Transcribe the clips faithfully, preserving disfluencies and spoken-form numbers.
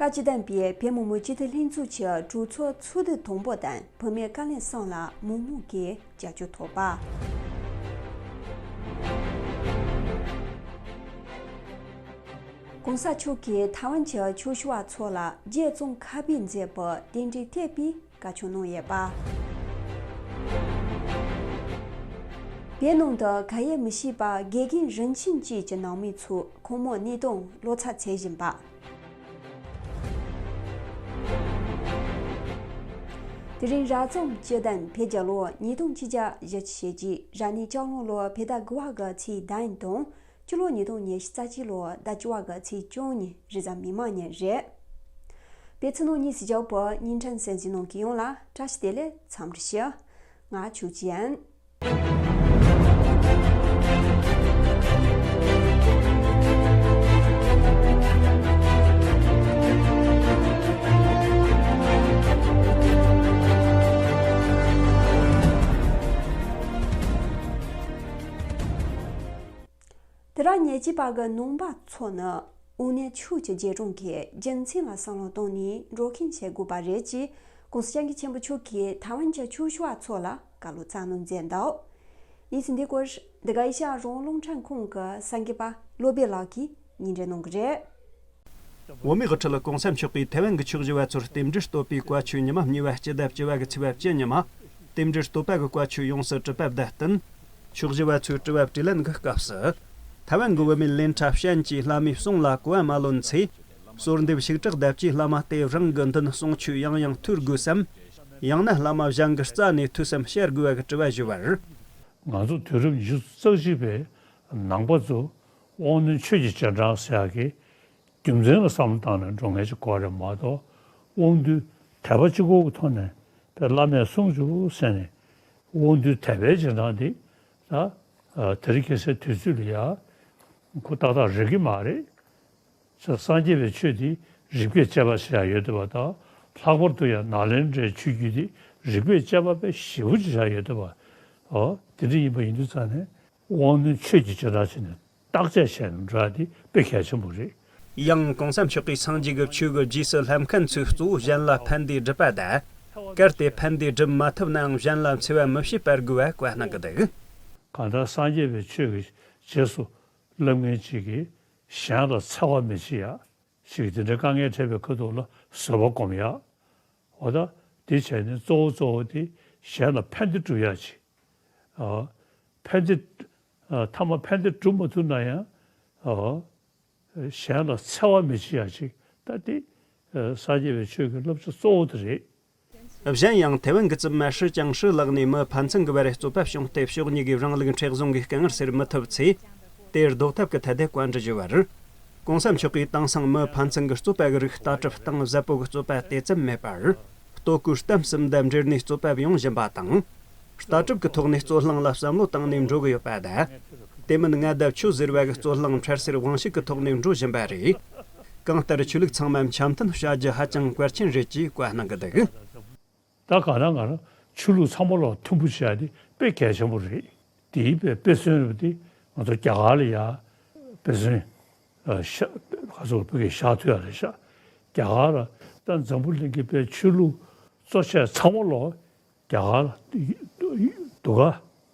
ཨ། སྤྱི་བཏང་པའི་བོད་མི་མང་སྤྱི་འཐུས་ལྷན་ཚོགས་ཀྱི་གྲོས་ཚོགས་ཚོགས་དུས་དང་པོ་དང་བུད་མེད་བཀའ་བློན་གསུམ་ལ་མི་མང་གིས་རྒྱབ་སྐྱོར་ཐོབ་པ། གོང་ས་མཆོག་གིས་ཐའེ་ཝན་གྱི་ཆོས་ཞུ་བ་ཚོ་ལ་རྒྱས་ཙམ་ཁ་དཔེ་མཛད་པར་རྟེན་འབྲེལ་བརྟས་པའི་བཀའ་ཆོས་གནང་ཡོད་པ། བོད་ནང་དུ་ག་ཡེ་མི་ཤེས་པ་དགེ་རྒན་རིན་ཆེན་བཅས་ཀྱི་ནང་མི་ཚོས་ཁོང་མོའི་གནས་སྟངས་བློ་འཚབ་འཚོལ་བཞིན་པ། དེ་རིང་རབ་བྱུང་སྤྱི་ཟླ་བརྒྱད་པའི་ལོ་ཉིས་སྟོང་ཆིག་བརྒྱ་བཞི་བཅུ་ཞེ་གཅིག་རབ་གནས་ལྕགས་གླང་ལོ་བོད་ཟླ་དགུ་པ་གི་ཚེས་བདུན་དང་། སྤྱི་ལོ་ཉིས་སྟོང་ཉི་ཤུ་རྩ་གཅིག་ལོ་ཟླ་བཅུ་པ་གི་ཚེས་བཅུ་གཉིས་རེས་གཟའ་མིག་དམར་ཉིན་རེད། བོད་ཕྱི་ནང་གཉིས་སུ་བཞུགས་པའི་བརྙན་འཕྲིན་གསན་གཟིགས་གནང་མཁན་ཡོངས་ལ་བཀྲ་ཤིས་བདེ་ལེགས་འཚམས་འདྲི་ཞུ། ང་ཆོས་ཅན། དེ་རིང་ཉེ་ཆར་བར་གྱི་ནང་པ་ཚོ་ནི་དབུ་ནས་ཆོས་ཀྱི་རྗེས་འབྲང་གི་རྒྱུ་མཚན་ལ་བསམ་བློ་བཏང་ནས་འགྲོ་མཁན་བྱེད་དགོས་པ་རེད་ཅེས་༸གོང་ས་༸སྐྱབས་མགོན་ཆེན་པོ་མཆོག་གིས་ཐའེ་ཝན་གྱི་ཆོས་ཞུ་བ་ཚོ་ལ་བཀའ་སློབ་སྩལ་གནང་མཛད་འདུག་གནས་ཚུལ་འདི་སྐོར་འདི་ག་ཨེ་ཤ་ཡ་རང་དབང་རླུང་འཕྲིན་ཁང་གི་གསར་འགོད་པ་བློ་བྷེ་ལགས་ཀྱིས་སྙན་སྒྲོན་གནང་གི་རེད། འོས་མིའི་དབུ་ཁྲིད་༸གོང་ས་མཆོག་གིས་ཐའེ་ཝན་གྱི་ཆོས་ཞུ་བ་ཚོར་རྟེན་འབྲེལ་བསྟོད་པའི་བཀའ་ཆོས་ཉི་མ་གཉིས་པ་སྤྱི་ཟླ་བཅུ་པ་གི་ཚེས་པ་བཅུ་ཉི་མ། རྟེན་འབྲེལ་བསྟོད་པ་གི་བཀའ་ཆོས་ཡོངས་སུ་གྲུབ་པ་དང་བསྟུན། ཆོས་ཞུ་བ་ཚོའི་དྲི་བ་དྲིས་ལན་གྱི་སྐབས་སུ། ཐའེ་ཝན་གྱི་བུད་མེད་ལིན་ཁྲ་ཤན་གྱིས་བླ་མའི་གསུང་ལ་གོ་བ་མ་ལོན་ཚེ། གསོལ་འདེབས་ཞིག་དྲག་བརྡབ་ཀྱིས་བླ་མ་དེས་རང་གི་མདུན་གསུང་ཆོས་ཡང་ཡང་ཐོས་དགོས་སམ། ཡང་ན་བླ་མ་གཞན་གྱི་རྩ་ནས་ཐོས་སམ་བཤད་དགོས་པ་གི་དྲི་བ་ཞུས་པར། ང་ཚོ་དུས་རབས་ཉི་ཤུ་རྩ་གཅིག་པའི་ནང་པ་ཚོ་དབང་རྣོན་ཆོས་ཀྱི་རྗེས་འབྲང་ཟེར་ཡག་གི་རྒྱུ་མཚན་ལ་བསམ་བློ་བཏང་ནས་འགྲོ་མཁན་ཅིག་དགོས་རེད་མ་གཏོགས། དབང་རྟུལ་དད་པ་གཅིག་པོ་གི་ཐོག་ནས་དཔེ་བླ་མས་གསུངས་བྱུང་ཟེར་ནས་དབང་རྟུལ་དད་པའི་རྗེས་འབྲང་འདི་ད་དེ་རིང་ཁ་སང་དུས་ཚོད་ལ་ཡ་ཁོ་ཏག་ཏག་རེག་གི་མ་རེད། སངས་རྒྱས་པའི་ཆོས་འདི་རིགས་པས་དཔྱད་པ་བྱེད་ཡ་ཡོད་འདུག་པ་དང་། ལྷག་པར་དུ་ཡང་ནཱ་ལེནྡྲའི་ཆོས་བརྒྱུད་འདི་རིགས་པས་དཔྱད་པ་དཔེ་ཞེ་པོ་ཅིག་བྱ་ཡ་ཡོད་འདུག་པ། ཨོ་དེ་འདྲ་ཡིན་པ་ཡིན་དུས་ཙང་ནས། དབང་རྣོན་ཆོས་ཀྱི་རྗེས་འབྲང་བྱས་ནས་བརྟག་དཔྱད་བྱས་ནས་འགྲོ་ཡ་དེ་དཔེ་གལ་ཆེན་པོ་རེད། ཡང་༸གོང་ས་མཆོག་གིས་སངས་རྒྱས་ཀྱི་ཆོས་ཀྱི་རྗེས་སུ་བསླབ་མཁན་ཚོས་གཙོ་བོ་གཞན་ལ་ཕན་བདེ་སྒྲུབ་པ་དང་། གལ་ཏེ་ཕན་བདེ་སྒྲུབ་མ་ཐུབ་ནའང་གཞན་ལ་འཚེ་བ་མི་བྱེད་པར་དགོས་པ་བཀའ་གནང་གི་འདུག་གང་ལྟར་སངས་རྒྱས་པའི་ཆོས་ཀྱི་རྗེས་སུ་བསླབ་མཁན་ཅིག་གིས་གཞན་ལ་འཚེ་བ་མི་བྱེད་ཡ། ཞིག་དེ་འདྲའི་དཀའ་ངལ་འཕྲད་པའི་ཁ་ཐུག་ལ་བཟོད་པ་སྒོམ་ཡ། འོ་ད་དེ་བྱས་ནས་གཙོ་བོ་གཙོ་བོ་དེ་གཞན་ལ་ཕན་བདེ་སྒྲུབ་ཡ་ཅིག་ཨ། ཕན་བདེ། ཨ། ཐ་མ་ཕན་བདེ་སྒྲུབ་མ་ཐུབ་ན་ཡང་། ཨ། གཞན་ལ་འཚེ་བ་མི་བྱེད་ཡ་ཅིག་ད་དེ། ཨ། སངས་རྒྱས་པའི་ཆོས་ཀྱི་བསླབ་བྱ་གཙོ་བོ་དེ་རེད། གཞན་ཡང་ཐའེ་ཝན་གྱི་བཙུན་མ་ཧྲི་ཅང་ཧྲི་ལགས་ནས་མི་ཕན་ཚུན་གྱི་བར་རྩོད་པ་བྱུང་སྟེ་ཕྱོགས་གཉིས་ཀྱིས་རང་ལུགས་མཁྲེགས་བཟུང་གིས་དཀའ་ངལ་སེལ་མི་ཐུབ་ཚེ། དེར་ཟློག་ཐབས་ཀྱི་ཐད་དུ་བཀའ་འདྲི་ཞུས་པར། ༸གོང་ས་མཆོག་གིས་དེང་སང་མི་ཕན་ཚུན་གྱི་རྩོད་པ་གི་རིགས་ལྟ་གྲུབ་གཏིང་ཟབ་པོ་གི་རྩོད་པ་དེ་ཙམ་མེད་པར། ལྟོ་གོས་གཏམ་གསུམ་དང་འབྲེལ་ནས་རྩོད་པ་ཡོང་བཞིན་པ་དང་། ལྟ་གྲུབ་ཀྱི་ཐོག་ནས་རྩོད་གླེང་ལ་བསམ་བློ་བཏང་ནས་འགྲོ་གི་ཡོད་པ་དང་། དེ་མིན་ང་དང་ཁྱོད་ཟེར་བ་གི་རྩོད་གླེང་འཕྲལ་སེལ་དབང་ཤུགས་ཀྱི་ཐོག་ནས་འགྲོ་བཞིན་པ་རེད། གང་ལྟར་ཆོས་ལུགས་ཚང་མ་འཆམ་མཐུན་བྱ་རྒྱུ་ཧ་ཅང་གལ་ཆེན་རེད་ཅེས་བཀའ་གནང་གི་འདུག་ད་ག་རང་ག་རང་ཆོས་ལུགས་ཚང་མ་ལ་མཐུན་པོ་བྱེད་ཡ་དེ་དཔེ་གལ་ཆེན་པོ་རེད། དེའི་དཔེ་དཔེ་མཚོན་རེད་པ་དེ་ང་ཚོ་རྒྱ་གར་ལ་ཡ་དཔེ་མཚོན། ཨ། ཤ་ཁ་སོགས་བོད་ཀྱི་ཤ་ཐུ་ཡ་རེད་ཤག་རྒྱ་གར་ལ་ད་འཛམ་བུ་གླིང་གི་དཔེ་ཆོས་ལུགས་གཙོ་ཆེ་ཚང་མ་ལོ་རྒྱ་གར་ལ་འདུག་ག་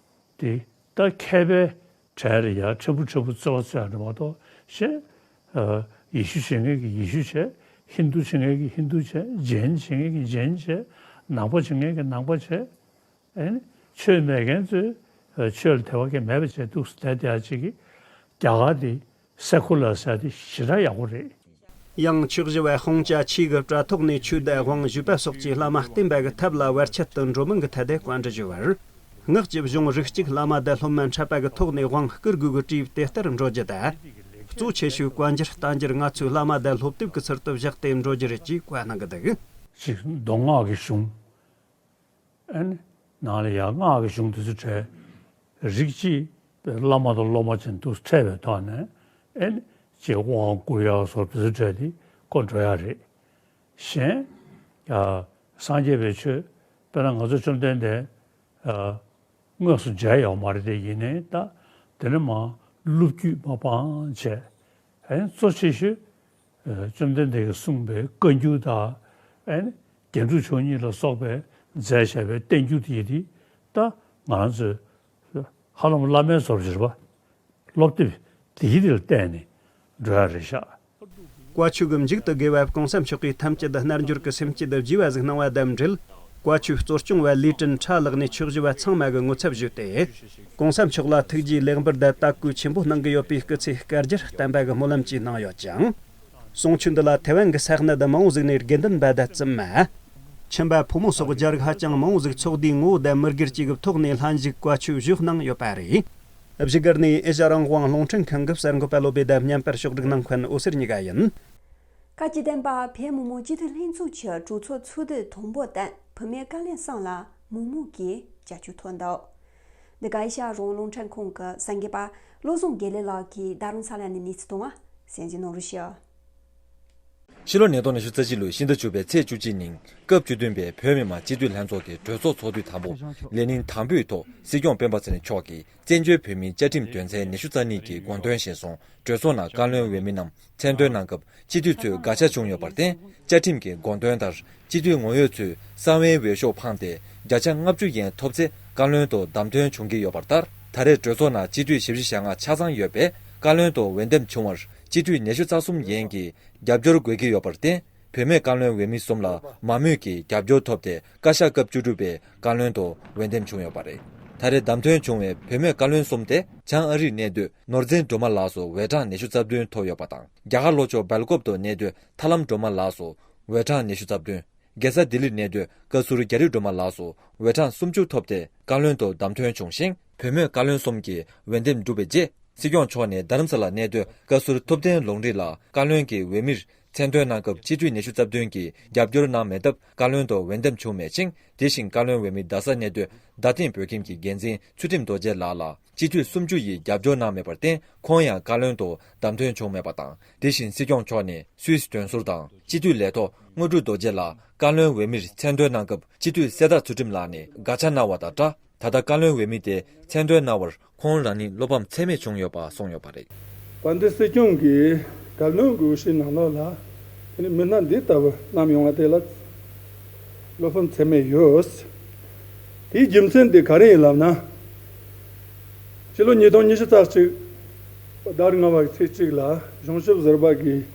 དེ་ད་མཁས་པའི་གྲས་ལ་ཡ་ཕྲན་བུ་ཕྲན་བུ་རྩོད་པ་རྩོད་ཡ་རེད་མ་གཏོགས་གཞན། ཨ། ཡེ་ཤུ་བྱེད་མཁན་གྱི་ཡེ་ཤུ་བྱས། ཧིན་དུ་བྱེད་མཁན་གྱི་ཧིན་དུ་བྱས། ཇེན་བྱེད་མཁན་གྱི་ཇེན་བྱས། ནང་པ་བྱེད་མཁན་གྱི་ནང་པ་བྱས། ཨེ་ནི་ཆོས་མེད་མཁན་ཚོས་ཆོས་ལ་དད་པ་གང་མེད་པ་བྱས་འདུག་སེ་བསྡད་བསྡད་ཡ་ཅིག་གིས་རྒྱ་གར་དེ་སེ་ཁུ་ལར་ཟེར་དེ་ཞེ་དྲག་ཡག་པོ་རེད། ཡང་ཆོས་ཞུ་བ་ཧོང་ཅ་ཆི་གིས་དྲ་ཐོག་ནས་ཆོས་དང་དབང་ཞུས་པ་སོགས་ཀྱི་བླ་མ་བསྟེན་པ་གི་ཐབས་ལ་བར་ཆད་དུ་འགྲོ་མིན་གྱི་ཐད་དུ་བཀའ་འདྲི་ཞུས་པར། སྔགས་ཀྱི་གཞུང་རིགས་གཅིག་བླ་མ་དང་སློབ་མ་འཕྲད་པ་གི་ཐོག་ནས་དབང་བསྐུར་དགོས་ཀྱི་དྲིས་དེ་ལྟར་འགྲོ་རྒྱུ་དང་། གཙོ་ཆེ་ཤོས་བཀའ་འགྱུར་བསྟན་འགྱུར་ང་ཚོས་བླ་མ་དང་སློབ་དེབ་ཀྱི་ཚུལ་དུ་བཞག་སྟེ་འགྲོ་རྒྱུ་རེད་ཅེས་བཀའ་གནང་གི་འདུག་ཅིག་མདོ་སྔགས་ཀྱི་གཞུང་། ཨེ་ནི་ནང་ལ་ཡང་སྔགས་ཀྱི་གཞུང་དེ་ཚོ་བྲལ། རིགས་གཅིག་པའི་བླ་མ་དང་སློབ་མ་ཅན་དུ་འཕྲད་པའི་ཐོག་ནས་ཨེ་ནི་ཅིག་དབང་བསྐུར་ཡག་སོགས་དེ་ཚོ་བྲལ་ཏེ་ཁོ་འགྲོ་ཡག་རེད། གཞན། ཡ། སངས་རྒྱས་པའི་ཆོས་དཔེར་ན་ང་ཚོ་བཅོམ་ལྡན་འདས། ཨ། དངོས་སུ་མཇལ་ཡོད་མ་རེད་དེ་ཡིན་ནའི་ད་དེ་ནས་མར་སློབ་བརྒྱུད་མར་སྤང་བྱས། ཨེ་གཙོ་ཆེ་ཤོས་ བཅོམ་ལྡན་འདས་ཀྱིས་གསུངས་པའི་བཀའ་འགྱུར་དང་། ཨ་ནི་རྒྱན་དྲུག་མཆོག་གཉིས་ལ་སོགས་པའི་མཛད་བཞག་པའི་བསྟན་འགྱུར་དེ་དེ་ད་ང་རང་ཚོས་ཧ་ལམ་བླ་མའི་བཟོ་འདྲ་རེད་པ། སློབ་དེབ་དེའི་དེ་ལ་བལྟས་ནས་འགྲོ་ཡ་རེད་ཤག། བཀའ་ཆོས་ཀྱི་མཇུག་ཏུ་དགེ་བ་གོང་ས་མཆོག་གིས་ཐམས་ཅད་རྣལ་འབྱོར་གྱི་སེམས་བསྐྱེད་དུ་བགྱི་བ་ཟིག་གནང་བ་དང་འབྲེལ། བཀའ་ཆོས་གཙོ་སྐྱོང་བ་ལི་ཀྲིན་ཁྲ་ལགས་ནས་ཆོས་ཞུ་བ་ཚང་མ་གི་ངོ་ཚབ་ཞུས་ཏེ། གོང་ས་མཆོག་ལ་ཐུགས་རྗེའི་ལེགས་འབུལ་དང་དད་གུས་ཆེན་པོ་གནང་གི་ཡོད་པའི་སྐུ་ཚེ་བསྐལ་བརྒྱར་བརྟན་པ་གི་སྨོན་ལམ་བཅས་གནང་ཡོད་ཅིང་། གསུང་ཆོས་འདི་ལ་ཐེ་ཝན་གྱི་ས་གནས་དང་མང་བོ་ཟིག་ནས་དགེ་འདུན་པ་དང་བཙུན་མ། ཁྱིམ་པ་ཕོ་མོ་སོགས་རྒྱ་རིགས་ཧ་ཅང་མང་བོ་ཟིག་ཚོགས་འདུའི་ངོ་བོ་དང་མི་སྒེར་གཅིག་གི་ཐོག་ནས་ལྷན་ཞུགས་བཀའ་ཆོས་ཞུས་གནང་ཡོད་པ་རེད། བཞུགས་སྒར་ནས་ཨེ་ཤ་རང་དབང་རླུང་འཕྲིན་ཁང་གི་གསར་འགོད་པ་བློ་བྷེ་དང་བརྙན་པར་ཕྱོགས་སྒྲིག་གནང་མཁན་འོད་ཟེར་གཉིས་ཀ་ཡིན། བཀའ་སྤྱི་བསྟན་པ་བོད་མི་མང་སྤྱི་འཐུས་ལྷན་ཚོགས་ཀྱི་གྲོས་ཚོགས་ཚོགས་དུས་དང་པོ་དང་བུད་མེད་བཀའ་བློན་གསུམ་ལ་མི་མང་གིས་རྒྱབ་སྐྱོར་ཐོབ་འདུག། འདི་ག་ཨེ་ཤ་རང་དབང་རླུང་འཕྲིན་ཁང་གི་གསར་འགོད་པ་བློ་བཟང་དགེ་ལེགས་ལགས་ཀྱིས་རྡ་རམ་ས་ལ་ནས་གནས་ཚུལ་བཏང་བ་གསན་གཟིགས་གནང་རོགས་ཞུ། ཕྱི་ལོ་ཉིས་སྟོང་ཉི་ཤུ་རྩ་གཅིག་ལོའི་ཕྱི་ཟླ་བཅུ་པའི་ཚེས་བཅུ་གཅིག་ཉིན་སྐབས་བཅུ་བདུན་པའི་བོད་མི་མང་སྤྱི་འཐུས་ལྷན་ཚོགས་ཀྱི་གྲོས་ཚོགས་ཚོགས་དུས་དང་པོ་ལས་ཉིན་དང་པོའི་ཐོག་སྲིད་སྐྱོང་སྤེན་པ་ཚེ་རིང་མཆོག་གིས་བཙན་བྱོལ་བོད་མིའི་བཅའ་ཁྲིམས་དོན་ཚན་ཉི་ཤུ་རྩ་གཉིས་ཀྱི་དགོངས་དོན་གཞིར་བཟུང་གྲོས་ཚོགས་ནང་བཀའ་བློན་འོས་མི་རྣམས་མཚན་འདོན་གནང་སྐབས་སྤྱི་འཐུས་ཚོས་དགག་བྱ་བྱུང་ཡོད་པར་བརྟེན། བཅའ་ཁྲིམས་ཀྱི་དགོངས་དོན་ལྟར་སྤྱི་འཐུས་ངོ་ཡོད་ཚོས་གསང་བའི་འོས་ཤོག་འཕངས་ཏེ་བརྒྱ་ཆ་ལྔ་བཅུ་ཡན་ཐོབ་ཚེ་བཀའ་བློན་དུ་བདམས་ཐོན་བྱུང་གི་ཡོད་པ་ལྟར། ད་རེས་གྲོས་ཚོགས་ནང་སྤྱི་འཐུས་བཞི་བཅུ་ཞེ་ལྔ་ཆ་ཚང་ཡོད་པས་བཀའ་བློན་དུ་འོས་འདེམས་བྱུང་བར་སྤྱི་འཐུས་ཉི་ཤུ་རྩ་གསུམ་ཡན་གྱིས་རྒྱབ་སྐྱོར་དགོས་ཀྱི་ཡོད་པར་བརྟེན། བུད་མེད་བཀའ་བློན་འོས་མི་གསུམ་ལ་མང་མོས་ཀྱིས་རྒྱབ་སྐྱོར་ཐོབ་སྟེ་བཀའ་ཤག་སྐབས་བཅུ་དྲུག་པའི་བཀའ་བློན་དུ་འོས་འདེམས་བྱུང་ཡོད་པ་རེད། ད་རེས་བདམས་ཐོན་བྱུང་བའི་བུད་མེད་བཀའ་བློན་གསུམ་སྟེ། བྱང་ཨ་རིར་གནས་སྡོད་ནོར་འཛིན་སྒྲོལ་མ་ལགས་སུ་འོས་གྲངས་ཉི་ཤུ་རྩ་བདུན་ཐོབ་ཡོད་པ་དང་། རྒྱ་གར་ལྷོ་ཕྱོགས་སྦེལ་ཀོབ་ཏུ་གནས་སྡོད་ཐར་ལམ་སྒྲོལ་མ་ལགས་སུ་འོས་གྲངས་ཉི་ཤུ་རྩ་བདུན། རྒྱལ་ས་ལྡི་ལིར་གནས་སྡོད་བཀའ་ཟུར་རྒྱ་རི་སྒྲོལ་མ་ལགས་སུ་འོས་གྲངས་སུམ་ཅུ་ཐོབ་སྟེ་བཀའ་བློན་དུ་བདམས་ཐོན་བྱུང་ཞིང་། བུད་མེད་བཀའ་བློན་གསུམ་གྱིས་འོས་འདེམས་གྲུབ་པའི་རྗེས། སྲིད་སྐྱོང་མཆོག་ནས་རྡ་རམ་ས་ལར་གནས་སྡོད་བཀའ་ཟུར་ཐུབ་བསྟན་ལུང་རིགས་ལགས་བཀའ་བློན་གྱི་འོས་མིར་མཚན་འདོན་གནང་སྐབས་སྤྱི་འཐུས་ཉི་ཤུ་རྩ་བདུན་གྱིས་རྒྱབ་སྐྱོར་གནང་མེད་སྟབས་བཀའ་བློན་དུ་འོས་འདེམས་བྱུང་མེད་ཅིང་། དེ་བཞིན་བཀའ་བློན་འོས་མི་རྡ་སར་གནས་སྡོད་རྡ་སྟེང་བོད་ཁྱིམ་གྱི་འགན་འཛིན་ཚུལ་ཁྲིམས་རྡོ་རྗེ་ལགས་ལ་སྤྱི་འཐུས་སུམ་ཅུ་ཡིས་རྒྱབ་སྐྱོར་གནང་མེད་པར་བརྟེན། ཁོང་ཡང་བཀའ་བློན་དུ་བདམས་ཐོན་བྱུང་མེད་པ་དང་། དེ་བཞིན་སྲིད་སྐྱོང་མཆོག་ནས་སུད་སི་དོན་ཟུར་དང་སྤྱི་འཐུས་ལས་ཐོག་དངོས་གྲུབ་རྡོ་རྗེ་ལགས་བཀའ་བློན་འོས་མིར་མཚན་འདོན་གནང་སྐབས་སྤྱི་འཐུས་གསེར་རྟ་ཚུལ་ཁྲིམས་ལགས་ནས་དགག་བྱ་གནང་བ་དང་སྦྲགས། ད་ལྟ་བཀའ་བློན་འོས་མི་དེ་མཚན་འདོན་གནང་བར་ཁོང་རང་ཉིད་བློ་ཕམ་ཚད་མེད་བྱུང་ཡོད་པ་གསུངས་ཡོད་པ་རེད། བཀའ་འདི་སྲིད་སྐྱོང་གིས་བཀའ་བློན་གྱི་འོས་གཞི་ནང་ལོགས་ལ་དེ་ནི་མི་སྣ་འདི་ལྟ་བུ་བསྣམས་ཡོང་བ་དེ་ལ་བློ་ཕམ་ཚད་མེད་ཡོད། དེའི་རྒྱུ་མཚན་དེ་ག་རེ་ཡིན་ལབ་ན། ཕྱི་ལོ་ཉིས་སྟོང་ཉི་ཤུ་རྩ་གཅིག་ཟླ་ལྔ་པ་གི་ཚེས་གཅིག་ལ་གཞུང་ཞབས་ཟུར་པ་གིས།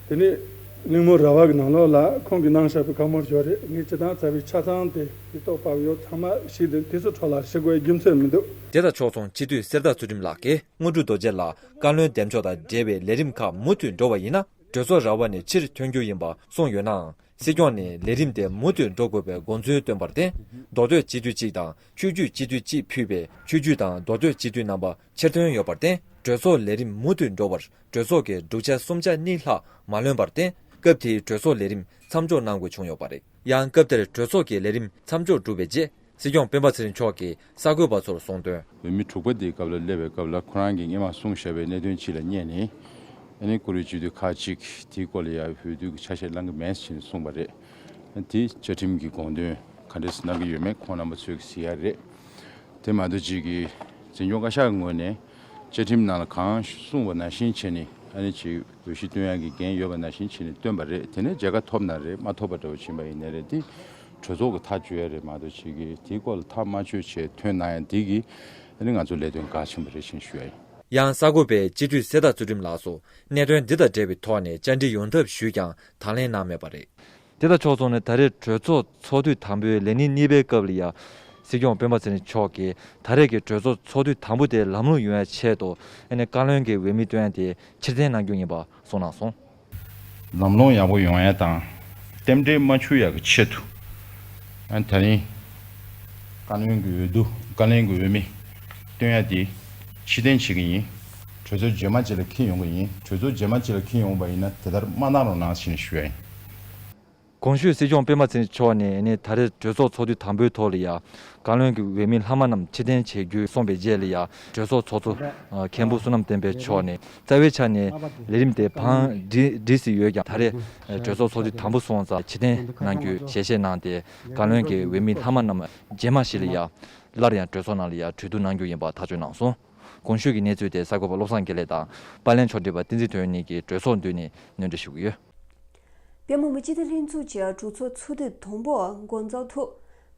དེ་ནས་གླེང་མོལ་ར་བ་གི་ནང་ལོགས་ལ་ཁོང་གིས་གནང་བཞག་པའི་བཀའ་མོལ་ཞིག་ཡོད་རེད། ངས་སྤྱི་བཏང་རྩ་བའི་ཆ་ཚང་དེ་ཡིག་ཐོག་ཕབ་ཡོད། ཚང་མ་ཞིག་དེ་དུས་ཚོད་འཕྲོ་བརླག་བྱེད་དགོས་རྒྱུ་མཚན་མི་འདུག། དེ་དང་ཕྱོགས་མཚུངས་སྤྱི་འཐུས་གསེར་རྟ་ཚུལ་ཁྲིམས་ལགས་ཀྱིས་དངོས་གྲུབ་རྡོ་རྗེ་ལགས་བཀའ་བློན་འདེམས་ཕྱོགས་དང་འབྲེལ་བའི་ལས་རིམ་ཁག་མུ་མཐུད་འགྲོ་བ་ཡིན་ན་གྲོས་ཚོགས་ར་བ་ནས་ཕྱིར་ཐོན་རྒྱུ་ཡིན་པ་གསུངས་ཡོད་ནའང་། སྲིད་སྐྱོང་ནས་ལས་རིམ་དེ་མུ་མཐུད་འགྲོ་དགོས་པའི་དགོངས་ཚུལ་བཏོན་པར་བརྟེན། མདོ་སྟོད་སྤྱི་འཐུས་གཅིག་དང་ཆོས་བརྒྱུད་སྤྱི་འཐུས་གཅིག་ཕུད་པའི་ཆོས་བརྒྱུད་དང་མདོ་སྟོད་སྤྱི་འཐུས་རྣམ་པ་ཕྱིར་ཐོན་ཡོད་པར་བརྟེན། གྲོས་ཚོགས་ལས་རིམ་མུ་མཐུད་འགྲོ་བར་གྲོས་ཚོགས་ཀྱི་བསྒྲུབ་བྱ་གསུམ་ཆ་གཉིས་ལྷག་མ་ལོན་པར་བརྟེན། སྐབས་དེའི་གྲོས་ཚོགས་ལས་རིམ་མཚམས་འཇོག་གནང་དགོས་བྱུང་ཡོད་པ་རེད། ཡང་སྐབས་དེར་གྲོས་ཚོགས་ཀྱི་ལས་རིམ་མཚམས་འཇོག་གྲུབ་པའི་རྗེས། སྲིད་སྐྱོང་སྤེན་པ་ཚེ་རིང་མཆོག་གིས་གསར་འགོད་པ་ཚོར་གསུངས་དོན། འོས་མི་དྲུག་པ་དེའི་སྐབས་ལ་སླེབས་པའི་སྐབས་ལ་ཁོ་རང་གིས་སྔོན་མ་གསུངས་བཞག་པའི་གནད་དོན་ཅིག་ལ་བསྙད་ནས། ཨ་ནི་བཀུར་འོས་སྤྱི་འཐུས་ཁག་ཅིག་དེའི་སྐོར་ལ་ཡང་འོས་བསྡུ་གི་ཆ་ཤས་བླང་གི་མེད་ཅེས་གསུངས་པ་རེད། དེ་བཅའ་ཁྲིམས་ཀྱི་དགོངས་དོན་ག་འདྲས་གནང་གི་ཡོད་མེད་ཁོང་རྣམ་པ་ཚོས་གཟིགས་ཡ་རེད། དེ་མ་གཏོགས་ཅིག་གིས་འཛིན་སྐྱོང་བཀའ་ཤག་གི་ངོས་ནས་བཅའ་ཁྲིམས་ནང་ལ་གང་གསུངས་པ་ནང་བཞིན་བྱས་ནས་ཨ་ནི་ཅིག་འོས་གཞི་བཏོན་ཡག་གི་འགན་ཡོད་པ་ནང་བཞིན་བྱས་ནས་བཏོན་པ་རེད། དེ་ནས་མཇལ་ཁ་ཐོབ་ན་རེད། མ་ཐོབ་པ་འདྲ་བོ་ཕྱིན་པ་ཡིན་ནའི་རེད། དེ་གྲོས་ཚོགས་ཀྱི་ཐག་གཅོད་ཡ་རེད་མ་གཏོགས་ཅིག་གིས་དེའི་སྐོར་ལ་ཐག་མ་གཅོད་བྱས་ཐོན་གནང་ཡ་འདི་གིས་ཨ་ནི་ང་ཚོ་ལས་དོན་འགལ་ཕྱིན་པ་རེད་ཅེས་ཞུ་ཡ་ཡིན། ཡང་གསར་འགོད་པས་སྤྱི་འཐུས་གསེར་རྟ་ཚུལ་ཁྲིམས་ལགས་སུ་གནད་དོན་འདི་དང་འབྲེལ་བའི་ཐོག་ནས་བཅར་འདྲི་ཡོང་ཐབས་ཞུས་ཀྱང་དང་ལེན་གནང་མེད་པ་རེད། དེ་དང་ཕྱོགས་མཚུངས་ནས་ད་རེས་གྲོས་ཚོགས་ཚོགས་དུས་དང་པོའི་ལས་ཉིན་གཉིས་པའི་སྐབས་ལ་ཡང་སྲིད་སྐྱོང་སྤེན་པ་ཚེ་རིང་མཆོག་གིས་ད་རེས་ཀྱི་གྲོས་ཚོགས་ཚོགས་དུས་དང་པོ་དེ་ལམ་ལྷོང་ཡོང་ཡ་ཆེད་དུ་ཨ་ནི་བཀའ་བློན་གྱི་འོས་མི་བཏོན་ཡ་དེ་ཕྱིར་འཐེན་གནང་རྒྱུ་ཡིན་པ་གསུངས་གནང་སོང་། ལམ་ལྷོང་ཡག་པོ་ཡོང་ཡ་དང་རྟེན་འབྲེལ་མ་འཆུག་ཡ་གི་ཆེད་དུ་ཨ་ནི་ད་རིང་བཀའ་བློན་གྱི་འོས་བསྡུ་བཀའ་བློན་གྱི་འོས་མི་བཏོན་ཡ་དེ་ཕྱིར་འཐེན་བྱེད་ཀྱི་ཡིན། གྲོས་ཚོགས་རྗེས་མ་ཅིག་ལ་འཁེལ་ཡོང་གི་ཡིན། གྲོས་ཚོགས་རྗེས་མ་ཅིག་ལ་འཁེལ་ཡོང་བ་ཡིན་ན་དེ་ལྟར་མ་གནང་རོགས་གནང་ཞེས་ཞུ་ཡ་ཡིན། གོང་ཞུས་སྲིད་སྐྱོང་སྤེན་པ་ཚེ་རིང་མཆོག་ནས་ནི་ད་རེས་གྲོས་ཚོགས་ཚོགས་དུས་དང་པོའི་ཐོག་ལ་ཡང་བཀའ་བློན་གྱི་འོས་མི་ལྷག་མ་རྣམས་ཕྱིར་འཐེན་བྱེད་རྒྱུ་གསུངས་པའི་རྗེས་ལ་ཡང་གྲོས་ཚོགས་ཚོགས་གཙོ་མཁན་པོ་བསོད་ནམས་བསྟན་འཕེལ་མཆོག་ནས་རྩ་བའི་ཆ་ནས་ལས་རིམ་དེ་བང་སྒྲིག་སྒྲིག་སྲིད་ཡོད་ཀྱང་ད་རེས་གྲོས་ཚོགས་ཚོགས་དུས་དང་པོ་སོང་ཙང་ཕྱིར་འཐེན་གནང་རྒྱུ་ཞལ་བཞེས་གནང་སྟེ་བཀའ་བློན་གྱི་འོས་མི་ལྷག་མ་རྣམས་རྗེས་མ་ཞིག་ལ་ཡང་སླར་ཡང་གྲོས་ཚོགས་ནང་ལ་ཡང་གྲོས་བསྡུར་གནང་རྒྱུ་ཡིན་པ་ཐག་གཅོད་གནང་སོང་། གོང་ཞུས་ཀྱི་གནས་ཚུལ་དེ་གསར་འགོད་པ་བློ་བཟང་དགེ་ལེགས་དང་། པར་ལེན་ཕྱོགས་སྒྲིག་པ་བསྟན་འཛིན་དོན་གཉིས་ཀྱིས་གྲོས་ཚོགས་མདུན་ནས་སྙན་སྒྲོན་ཞུ་གི་ཡོད། པུས་མོ་སྤྱི་འཐུས་ལྷན་ཚོགས་ཀྱི་གྲོས་ཚོགས་ཚོགས་དུས་དང་པོ་འགོ་འཛུགས་ཐོག་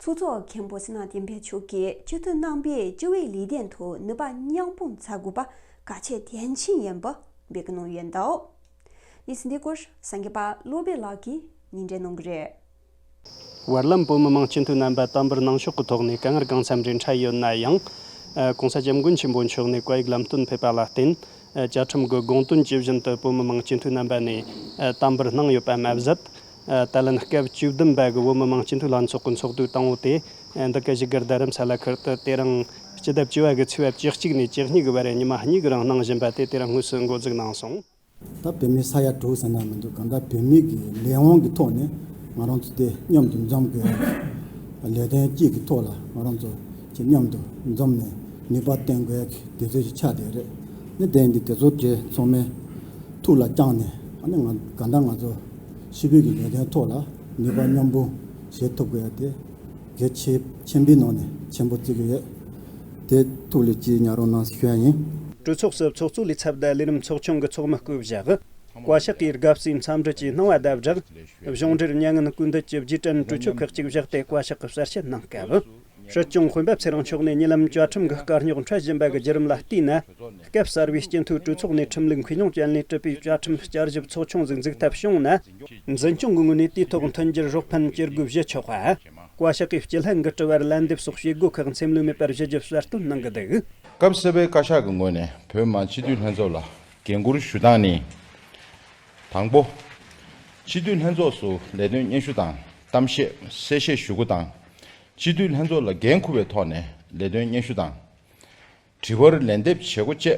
ཚོགས་གཙོ་མཁན་པོ་གསལ་སྣང་བསྟན་འཕེལ་མཆོག་གིས་སྤྱི་འཐུས་རྣམ་པས་སྤྱི་བའི་ལས་དོན་ཐོག་ནུས་པ་མཉམ་སྤུངས་བྱ་དགོས་པ་གལ་ཆེ་གལ་ཆེན་ཡིན་པ་འབོད་སྐུལ་གནང་ཡོད་འདུག། གནས་ཚུལ་འདི་སྐོར་གསར་འགོད་པ་བློ་བྷེ་ལགས་ཀྱིས་སྙན་སྒྲོན་གནང་གི་རེད། བར་ལམ་བོད་མི་མང་སྤྱི་འཐུས་རྣམ་པ་དམ་པོར་གནང་ཕྱོགས་ཀྱི་ཐོག་ནས་དཀའ་ངལ་གང་འཚམ་རེ་འཕྲད་ཡོད་ན་ཡང་། ཨ། ྋགོང་ས་ྋསྐྱབས་མགོན་ཆེན་པོ་མཆོག་ནས་བཀའ་ཡིག་ལམ་སྟོན་ཕེབས་པ་ལ་བརྟེན། ཨ། བཅའ་ཁྲིམས་ཀྱི་དགོངས་དོན་ཇི་བཞིན་དུ་བོད་མི་མང་སྤྱི་འཐུས་རྣམ་པ་ནས། ཨ། དམ་པོར་གནང་ཡོད་པ་མ་ཟད། ཨ། ད་ལན་སྐབས་བཅུ་བདུན་པ་གི་བོད་མི་མང་སྤྱི་འཐུས་ལྷན་ཚོགས་ཀྱི་ཚོགས་དུས་དང་པོ་དེ། ཨ། འདི་ག་བཞུགས་སྒར་རྡ་རམ་ས་ལ་ཁུལ་དུ་དེ་རིང་སྤྱི་ཟླ་བཅུ་བ་གི་ཚེས་པ་བཅུ་གཅིག་ནས་བཅུ་གཉིས་ཀྱི་བར་ཉི་མ་གཉིས་ཀྱི་རིང་གནང་བཞིན་པ་དེ་དེ་རིང་དངོས་སུ་འགོ་འཛུགས་གནང་སོང་། ད་བོད་མི་ས་ཡ་དྲུག་ཟེར་ན་མི་འདུག། གང་ལྟར་བོད་མི་གི་ལས་དབང་གི་ཐོག་ནས་ང་རང་ཚོ་དེ་མཉམ་དུ་འཛོམས་དགོས་ཡ། ལས་དོན་གཅིག་གི་ཐོག་ལ་ང་རང་ཚོ་ཅིག་མཉམ་དུ་འཛོམས་ནས་ནུས་པ་བཏོན་དགོས་ཡ་གི་དུས་ཚོད་ཅིག་ཆགས་བསྡད་རེད། ནི་དེ་འདི་དེ་ཚོ་གི་ཚང་མས་ཐུགས་ལ་བཅངས་ནས། ཨ་ནི་ང་གང་ལྟར་ང་ཚོ་ཕྱི་པོད་ཀྱི་ལས་དོན་ཐོག་ལ་ནུས་པ་མཉམ་སྤུངས་བྱེད་ཐུབ་དགོས་ཡ་དེ་གལ་ཆེ་ཆེན་པོའི་ནང་ནས་ཆེན་པོ་བརྩི་གི་ཡོད། དེ་ཐུགས་ལ་ཅིག་ཉར་རོགས་གནང་ཞུ་ཡ་ཡིན། གྲོས་ཚོགས་སུ་ཚོགས་གཙོ་ལས་ཚབ་དང་ལས་རིམ་ཚོགས་ཆུང་གི་ཚོགས་མི་སྐུ་བཞག། བཀའ་ཤག་གིས་དགའ་བསུའི་འཚམས་འདྲི་བཅས་གནང་བ་དང་སྦྲགས། གཞུང་འབྲེལ་མྱ་ངན་སྐུལ་འདེད་ཀྱི་རྗེས་དྲན་གྲོས་ཆོད་ཁག་ཅིག་བཞག་སྟེ་བཀའ་ཤག་གི་གསལ་བཤད་གནང་སྐབས། སྲིད་སྐྱོང་སྤེན་པ་ཚེ་རིང་མཆོག་ནས་ཉེ་ལམ་བཅའ་ཁྲིམས་ཀྱི་དཀའ་རྙོག་འཕྲད་བཞིན་པ་གི་བརྒྱུད་རིམ་ལ་བལྟས་ན། སྐབས་གསར་བའི་སྤྱི་འཐུས་གྲོས་ཚོགས་ནས་ཁྲིམས་ལུགས་ཁུངས་ལུང་ཅན་ལས་གྲུབ་པའི་བཅའ་ཁྲིམས་བསྐྱར་ཞིབ་ཚོགས་ཆུང་ཟིག་འཛུགས་ཐབས་བྱུང་ན། འཛིན་སྐྱོང་གི་ངོས་ནས་དེའི་ཐོག་མཐུན་འགྱུར་རོགས་ཕན་བྱེད་དགོས་བཞེས་ཆོག་པ། བཀའ་ཤག་གིས་སྤྱི་ལྷན་གྱི་དྲི་བར་ལན་འདེབས་སོགས་བྱེད་སྒོ་ཁག་འཚེམ་ལུས་མེད་པར་བཞི་བརྒྱ་གསལ་སྟོན་གནང་གི་འདུག། སྐབས་གསར་པའི་བཀའ་ཤག་གི་ངོས་ནས་བོད་མི་མང་སྤྱི་འཐུས་ལྷན་ཚོགས་ལ་འགན་འཁུར་ཞུ་སྟངས་ནི། དང་པོ། སྤྱི་འཐུས་ལྷན་ཚོགས་སུ་ལས་དོན་སྙན་ཞུ་དང་གཏམ་བཤད་གསལ་བཤད་ཞུ་སྒོ་དང་། སྤྱི་འཐུས་ལྷན་ཚོགས་ལ་འགན་འཁུར་བའི་ཐོག་ནས་ལས་དོན་སྙན་ཞུ་དང་། དྲི་བར་ལན་འདེབས་བྱེད་སྒོ་བཅས་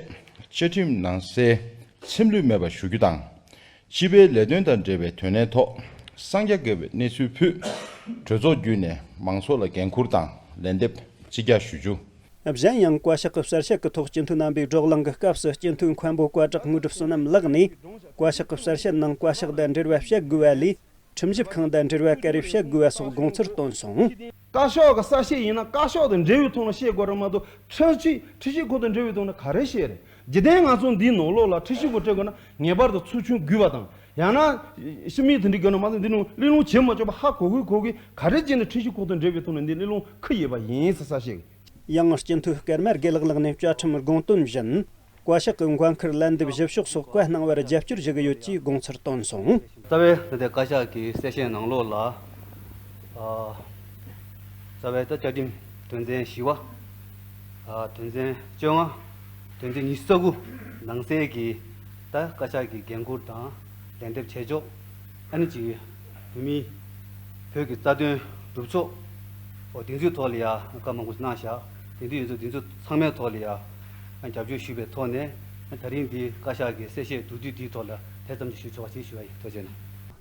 བཅའ་ཁྲིམས་ནང་གསལ་འཚེམ་ལུས་མེད་པར་ཞུ་རྒྱུ་དང་། སྤྱི་པའི་ལས་དོན་དང་འབྲེལ་བའི་དོན་གནད་ཐོག་གསང་རྒྱ་དགེ་བའི་གནས་ཚུལ་ཕུད། གྲོས་ཚོགས་བརྒྱུད་ནས་མང་ཚོགས་ལ་འགན་འཁུར་དང་ལན་འདེབས་ཅི་རྒྱག་ཞུ་རྒྱུ། གཞན་ཡང་བཀའ་ཤག་གི་གསལ་བཤད་ཀྱི་ཐོག་སྤྱི་འཐུས་རྣམ་པའི་བགྲོ་གླེང་གི་སྐབས་སུ་སྤྱི་འཐུས་མཁན་པོ་བཀའ་གྲགས་དངོས་གྲུབ་བསོད་ནམས་ལགས་ནས་བཀའ་ཤག་གི་གསལ་བཤད་ནང་བཀའ་ཤག་དང་འབྲེལ་བ་བྱེད་དགོས་པ་ལས། ཁྲིམས་ཞིབ་ཁང་དང་འབྲེལ་བ་ག་རེ་བྱེད་དགོས་པ་སོགས་དགོངས་ཚུལ་བཏོན་སོང་། བཀའ་ཤག་གི་གསལ་བཤད་ཡིན་ན་བཀའ་ཤག་དང་འབྲེལ་བའི་ཐོག་ནས་བཤད་དགོས་རེད་མ་གཏོགས། ཁྲིམས་ཞིབ་ཁྲིམས་ཞིབ་ཁང་དང་འབྲེལ་བའི་ཐོག་ནས་ག་རེ་བཤད་རེད། འཇིག་རྟེན་ང་ཚོ་འདིའི་ནང་ལོགས་ལ་ཁྲིམས་ཞིབ་ཁང་སྤྲད་དགོས་ན་ངེས་པར་དུ་ཚོགས་ཆུང་དགོས་པ་དང་། ཡང་ན་ཕྱི་མིའི་དེ་འདྲ་དགོས་ན་མ་གཏོགས་འདི་ནང་གླེང་སློང་བྱེད་མ་ཆོག་པ་ཧ་གོ་གི་གོ་གི། ག་རེ་བྱས་ནས་ཁྲིམས་ཞིབ་ཁང་དང་འབྲེལ་བའི་ཐོག་ནས་འདི་གླེང་སློང་ཁུལ་ཡོད་པ་ཡིན་ཟེར་གསལ་བཤད་གི། ཡང་སྤྱི་འཐུས་སྐར་མ་དགེ་ལེགས་ལགས་ནས་བཅའ་ཁྲིམས་དགོངས་དོན་བཞིན། བཀའ་ཤག་གི་འགན་འཁུར་ལན་འདེབས་ཞིབ་ཕྱོགས་སོགས་བཀའ་གནང་བར་རྒྱབ་སྐྱོར་ཞུ་གི་ཡོད་ཅེས་དགོངས་ཚུལ་བཏོན་སོང་། རྩ་བའི་ད་ལྟའི་བཀའ་ཤག་གི་གསལ་བཤད་ནང་ལོགས་ལ། ཨ། རྩ་བའི་ད་བཅའ་ཁྲིམས་དོན་ཚན་བཞི་པ། ཨ། དོན་ཚན་བཅོ་ལྔ། དོན་ཚན་ཉི་ཤུ་རྩ་དགུ་ནང་གསལ་གྱི་ད་བཀའ་ཤག་གི་འགན་འཁུར་དང་ལན་འདེབས་བྱེད་ཕྱོགས། ཨ་ནི་ཅིག་བོད་མིའི་བོད་ཀྱི་རྩ་དོན་སྒྲུབ་ཕྱོགས། འོ་དེ་ཚོའི་ཐོག་ལ་ཡ་བཀའ་མང་པོ་གནང་བཞག། དེ་དུས་ཡིན་ཚུལ་དེ་ཚོ་ཚང་མའི་ཐོག་ལ་ཡ་རྒྱབ་སྐྱོར་ཞུས་པའི་ཐོག་ནས། ད་རིང་འདི་བཀའ་ཤག་གི་གསལ་བཤད་མདོར་བསྡུས་འདིའི་ཐོག་ལ་དེ་ཙམ་གྱིས་ཞུ་ཆོག་པ་ཞིག་ཞུ་བ་ཡིན། ཐུགས་རྗེ་གནང་།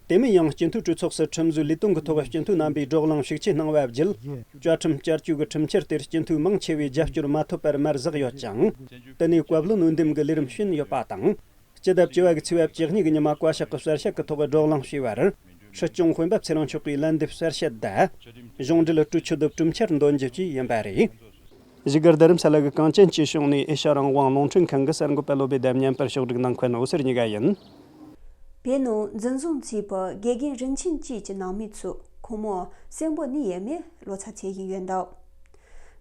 དེ་མིན་ཡང་སྤྱི་འཐུས་གྲོས་ཚོགས་སུ་ཁྲིམས་བཟོའི་ལས་དོན་གྱི་ཐོག་སྤྱི་འཐུས་རྣམ་པས་བགྲོ་གླེང་ཤུགས་ཆེ་གནང་བ་བརྒྱུད། བཅའ་ཁྲིམས་བསྐྱར་བཅོས་ཀྱི་ཁྲིམས་འཆར་དེར་སྤྱི་འཐུས་མང་ཆེ་བས་རྒྱབ་སྐྱོར་མ་ཐོབ་པར་མར་ཟག་ཡོད་ཅིང་། དེ་ནས་བཀའ་བློན་འོས་འདེམས་ཀྱི་ལས་རིམ་ཞུས་ཡོད་པ་དང་། སྤྱི་ཟླ་བཅུ་བ་གི་ཚེས་པ་བཅུ་གཉིས་ཀྱི་ཉི་མ་བཀའ་ཤག་གི་གསལ་བཤད་ཀྱི་ཐོག་བགྲོ་གླེང་བྱས་པར། སྲིད་སྐྱོང་སྤེན་པ་ཚེ་རིང་མཆོག་གིས་ལན་འདེབས་གསལ་བཤད་དང་། གཞུང་འབྲེལ་གྲོས་ཆོད་དང་གྲོས་འཆར་འདོན་རྒྱུ་བཅས་ཡིན་པ་རེད། བཞུགས་སྒར་རྡ་རམ་ས་ལ་གི་གངས་ཅན་སྐྱིད་གཤོངས་ནས་ཨེ་ཤ་རང་དབང་རླུང་འཕྲིན་ཁང་གི་གསར་འགོད་པ་བློ་བྷེ་དང་མཉམ་པར་ཕྱོགས་སྒྲིག་གནང་མཁན་འོད་ཟེར་གཉིས་ཀ་ཡིན། བོད་ནང་འཛིན་བཟུང་བྱས་པའི་དགེ་རྒན་རིན་ཆེན་སྐྱིད་ཀྱི་ནང་མི་ཚོ་ཁོང་མོ་གསོན་པོ་གནས་ཡས་མས་ལོ་ཚད་འཚོལ་བཞིན་ཡོད་འདུག།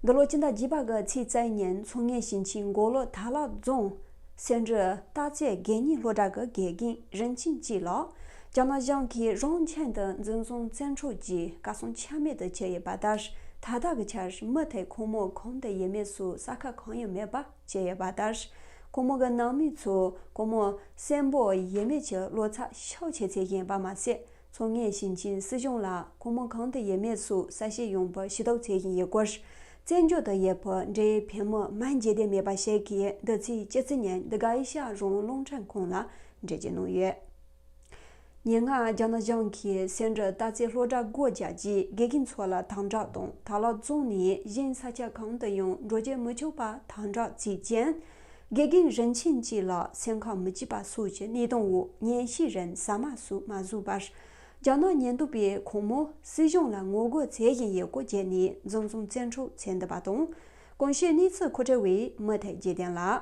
འདི་ལོ་སྤྱི་ཟླ་བརྒྱད་པ་གི་ཚེས་རྩ་ཉིན་མཚོ་སྔོན་ཞིང་ཆེན་མགོ་ལོག་དར་ལག་རྫོང་སེ་འབྲུ་སྟག་རྩེ་དགེ་བསྙེན་སློབ་གྲྭ་གི་དགེ་རྒན་རིན་ཆེན་སྐྱིད་ལགས་རྒྱ་ནག་གཞུང་གིས་རང་ཁྱིམ་དུ་འཛིན་བཟུང་བཙན་འཕྲོག་གིས་གར་སོང་ཆ་མེད་དུ་གྱུར་ཡོད་པ་ལྟར། ད་ལྟ་གི་ཆར་མུ་མཐུད་ཁོང་མོ་གང་དུ་ཡོད་མེད་སོགས་གསལ་ཁ་གང་ཡང་མེད་པ་བྱས་ཡོད་པ་ལྟར། ཁོང་མོ་གི་ནང་མི་ཚོ་ཁོང་མོ་གསོན་པོ་ཡོད་མེད་ཀྱི་ལོ་ཚད་ཤོག་ཆེ་འཚོལ་བཞིན་ཡོད་པ་མ་ཟད། མཚོ་སྔོན་ཞིང་ཆེན་སྲིད་གཞུང་ལ་ཁོང་མོ་གང་དུ་ཡོད་མེད་སོགས་གསལ་བཤད་ཡོང་བར་ཞུ་གཏུག་འཚོལ་བཞིན་ཡོད་སྐོར། བཙན་བྱོལ་དུ་ཡོད་པའི་འབྲེལ་ཡོད་བོད་མི་མི་འཇིག་རྟེན་མེད་པ་ཞིག་གིས་འདི་ཚེས་བཅུ་གཅིག་ཉིན་འདི་ག་ཨེ་ཤ་རང་དབང་རླུང་འཕྲིན་ཁང་ལ་འགྲེལ་བརྗོད་གནང་ཡོད། ཉེ་སྔ་རྒྱ་ནག་གཞུང་གིས་སེ་འབྲུ་སྟག་རྩེ་སློབ་གྲྭ་སྒོ་རྒྱག་རྗེས་དགེ་རྒན་ཚོ་ལ་དམ་དྲག་དང་དར་ལག་རྫོང་ནས་གཞན་ས་ཆ་གང་དུ་ཡང་འགྲོ་བསྐྱོད་མི་ཆོག་པ་དམ་དྲག་བྱས་རྐྱེན། དགེ་རྒན་རིན་ཆེན་སྐྱིད་ལགས་སེམས་ཁམས་མི་སྐྱིད་པ་སོགས་ཀྱི་གནད་དོན་འོག་ཉིན་ཤས་རིང་ཟ་མ་སོགས་མ་ཟོས་པར། རྒྱ་ནག་ཉེན་རྟོག་པས་ཁོང་མོ་སྲིད་གཞུང་ལ་ངོ་རྒོལ་འཚོལ་བཞིན་ཡོད་སྐོར་བརྗོད་ནས་འཛིན་བཟུང་བཙན་འཕྲོག་བྱས་འདུག་པ་དང་། གོང་ཞུས་གནས་ཚུལ་མཁོ་སྤྲོད་པ་མུ་མཐུད་རྗེས་བསྟན་ལགས།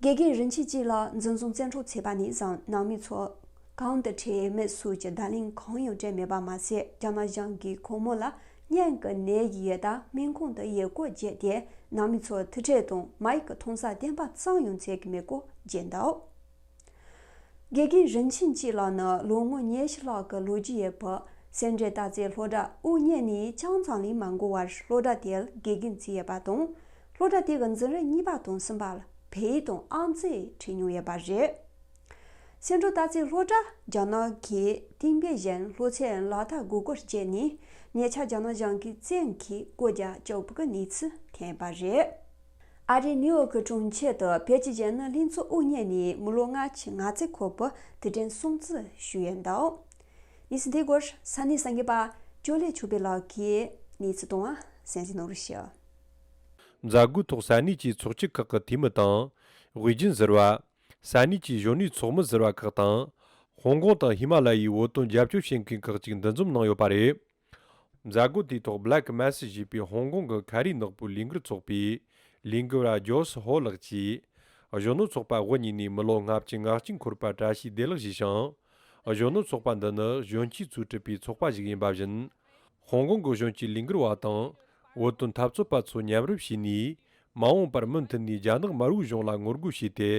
དགེ་རྒན་རིན་ཆེན་སྐྱིད་ལགས་འཛིན་བཟུང་བཙན་འཕྲོག་བྱས་པ་ནས་བཟུང་ནང་མི་ཚོ་གང་དུ་ཁྲིད་མི་སུ་གྱི་བརྡ་ལན་གང་ཡང་སྤྲད་མེད་པ་མ་ཟད། རྒྱ་ནག་གཞུང་གིས་ཁོང་མོ་ལ་སྙན་གྱི་ནད་ཀྱི་ཡོད་སྟངས་སྨན་ཁང་དུ་ཡིག་སྐོར་བརྒྱབ་སྟེ། ནང་མི་ཚོར་ཐུག་འཕྲད་དང་མ་ཡིག་གི་མཐོང་ས་བསྟན་པ་ཙམ་ཡང་བྱེད་ཀྱི་མེད་སྐོར་བརྗོད་འདུག། དགེ་རྒན་རིན་ཆེན་སྐྱིད་ལགས་ནི་ལོ་ངོ་ཉི་ཤུ་ལྷག་གི་ལོ་རྒྱུས་ཡོད་པའི་སེ་འབྲས་སྟག་རྩེ་སློབ་གྲྭ་དབུ་བརྙེས་ནས་ཆུང་ཙམ་ལས་མ་འགོར་བར་སློབ་གྲྭ་དེར་དགེ་རྒན་བྱས་ཡོད་པ་དང་། སློབ་གྲྭ་དེ་གི་འཛིན་རིམ་གཉིས་པ་དང་གསུམ་པ་ལ་བོད་ཡིག་དང་ཨང་རྩིས་ཁྲིད་མྱོང་ཡོད་པ་རེད། སེ་འབྲས་སྟག་རྩེ་སློབ་གྲྭ་རྒྱ་ནག་གི་གཏན་འབེབས་བཞིན་སློབ་ཚན་ལག་བསྟར་དགོས་སྐོར་བརྗོད་ནས། ཉེ་ཆར་རྒྱ་ནག་གཞུང་གིས་བཙན་གྱིས་བཀོད་རྒྱ་བཅོལ་བའི་གནས་ཚུལ་ཐོན་པ་རེད། ཨ་རིའི་ནིའུ་ཡོག་གི་གྲོང་ཁྱེར་དུ་བོད་ཀྱི་གཞོན་ནུ་ལྷན་ཚོགས་དབུ་བརྙེས་ནས་མི་ལོ་ལྔ་བཅུ་ང་གཅིག་འཁོར་བའི་དུས་དྲན་སྲུང་བརྩི་ཞུས་ཡོད་འདུག། གནས་ཚུལ་དེའི་སྐོར་ས་གནས་གསར་འགོད་པ་ཅོ་ལེ་ཆོས་འཕེལ་ལགས་ཀྱིས་གནས་ཚུལ་གཏོང་བ་གསན་གཟིགས་གནང་རོགས་ཞུ། མཛད་སྒོའི་ཐོག་ས་གནས་ཀྱི་ཚོགས་སྐྱིད་ཁག་གི་འཐུས་མི་དང་། དབུས་རྒྱུན་ཟུར་པ། ས་གནས་ཀྱི་གཞོན་ནུའི་ཚོགས་མི་ཟུར་པ་ཁག་དང་། ཧོང་ཀོང་དང་ཧི་མ་ལ་ཡའི་བོད་དོན་རྒྱབ་སྐྱོར་བྱེད་མཁན་ཁག་ཅིག་འདུ་འཛོམས་གནང་ཡོད་པ་རེད། མཛད་སྒོ་དེའི་ཐོག་Black Mass ཞེས་པའི་ཧོང་ཀོང་གི་ཁ་རིག་ནག་པོའི་ལས་འགུལ་ཚོགས་པའི་ལས་འགུལ་བ་ཇོ་སི་ཧོ་ལགས་ཀྱིས། གཞོན་ནུ་ཚོགས་པ་དབུ་བརྙེས་ནས་མི་ལོ་ལྔ་བཅུ་ང་གཅིག་འཁོར་བར་བཀྲ་ཤིས་བདེ་ལེགས་ཞུས་ཤིང་། གཞོན་ནུ་ཚོགས་པ་འདི་ནི་གཞོན་སྐྱེས་ཚོས་གྲུབ་པའི་ཚོགས་པ་ཞིག་ཡིན་པ་བཞིན། ཧོང་ཀོང་གི་གཞོན་སྐྱེས་ལས་འགུལ་བ་དང་། བོད་དོན་འཐབ་རྩོད་པ་ཚོ་མཉམ་རུབ་བྱས་ནས། མ་འོངས་པར་མུ་མཐུད་ནས་རྒྱ་ནག་དམར་པོའི་གཞུང་ལ་ངོ་རྒོལ་བྱས་ཏེ།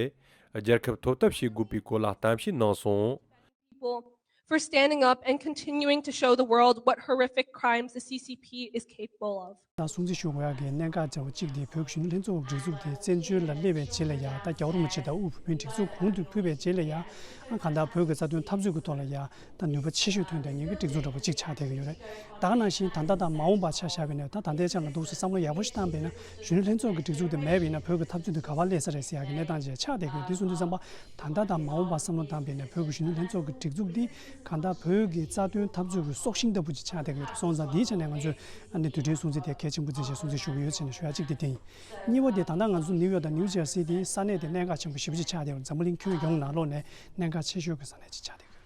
རྒྱལ་ཁབ་ཐོབ་ཐབས་བྱེད་དགོས་པའི་སྐོར་ལ་གཏམ་བཤད་གནང་སོང་། People for standing up and continuing to show the world what horrific crimes the C C P is capable of. ད་སྲུང་བརྩི་ཞུ་དགོས་ཡག་གི་གནད་འགག་ཆེ་བ་གཅིག་དེ་བོད་ཀྱི་གཞོན་ནུ་ལྷན་ཚོགས་ཀྱི་སྒྲིག་འཛུགས་དེ་བཙན་བྱོལ་ལ་སླེབས་པའི་རྗེས་ལ་ཡ། ད་རྒྱལ་བ་རིན་པོ་ཆེ་དང་དབུས་བོད་མིའི་སྒྲིག་འཛུགས་གོང་དུ་ཕུད་པའི་རྗེས་ལ་ཡ། ཨ་གང་ལྟར་བོད་ཀྱི་རྩ་དོན་འཐབ་རྩོད་ཀྱི་ཐོག་ལ་ཡ། ད་ནུས་པ་ཆེ་ཤོས་ཐོན་བསྡད་མཁན་གྱི་སྒྲིག་འཛུགས་འདྲ་པོ་གཅིག་ཆགས་བསྡད་ཀྱི་ཡོད་རེད། ད་ག་ནང་བཞིན་ད་ལྟ་དང་མ་འོངས་པ་ཆ་བཞག་པ་ཡིན་ན། ད་ད་ལྟའི་ཆ་ལ་འདུག་སེ་བསམ་བློ་ཡག་པོ་ཞིག་བཏང་པ་ཡིན་ན། གཞོན་ནུ་ལྷན་ཚོགས་ཀྱི་སྒྲིག་འཛུགས་དེ་མེད་པ་ཡིན་ན་བོད་ཀྱི་འཐབ་རྩོད་དེ་ག་པར་སླེབས་ས་རེད་ཟེར་ཡག་གི་གནས་སྟངས་ཅིག་ཆགས་བསྡད་ཀྱི་ཡོད། དེ་སོང་དུས་ཙམ་པ་ད་ལྟ་དང་མ་འོངས་པ་བསམ་བློ་བཏང་པ་ཡིན་ན། བོད་ཀྱི་གཞོན་ནུ་ལྷན་ཚོགས་ཀྱི་སྒྲིག་འཛུགས་འདི་གང་ལྟར་བོད་ཀྱི་རྩ་དོན་འཐབ་རྩོད་ཀྱི་སྲོག་ཤིང་ལྟ་བུ་ཅིག་ཆགས་བསྡད་ཀྱི་ཡོད་རེད། སོང་ཙང་འདིའི་ཆ་ནས་ང་ཚོས་ཨ་ནི་དུས་དྲན་སྲུང་བརྩི་དེ་གལ་ཆེན་པོ་བརྩིས་བྱས་སྲུང་བརྩི་ཞུ་གི་ཡོད་ཟེར་ནས་ཞུ་ཡག་གཅིག་དེ་དེ་ཡིན། གཉིས་པ་དེ་ད་ལྟ་ང་ཚོ་ནིའུ་ཡོག་དང་ནིའུ་ཇར་སི་དེ་ས་གནས་དེ་གནད་འགག་ཆེན་པོ་ཞེ་པོ་ཅིག་ཆགས་བསྡད་ཡོད་རེད། འཛམ་བུ་གླིང་ཁྱོན་ཡོངས་ནང་ལོགས་ནས་གནད་འགག་ཆེ་ཤོས་ཀྱི་ས་གནས་ཅིག་ཆགས་བསྡད་ཀྱི་ཡོད་རེད།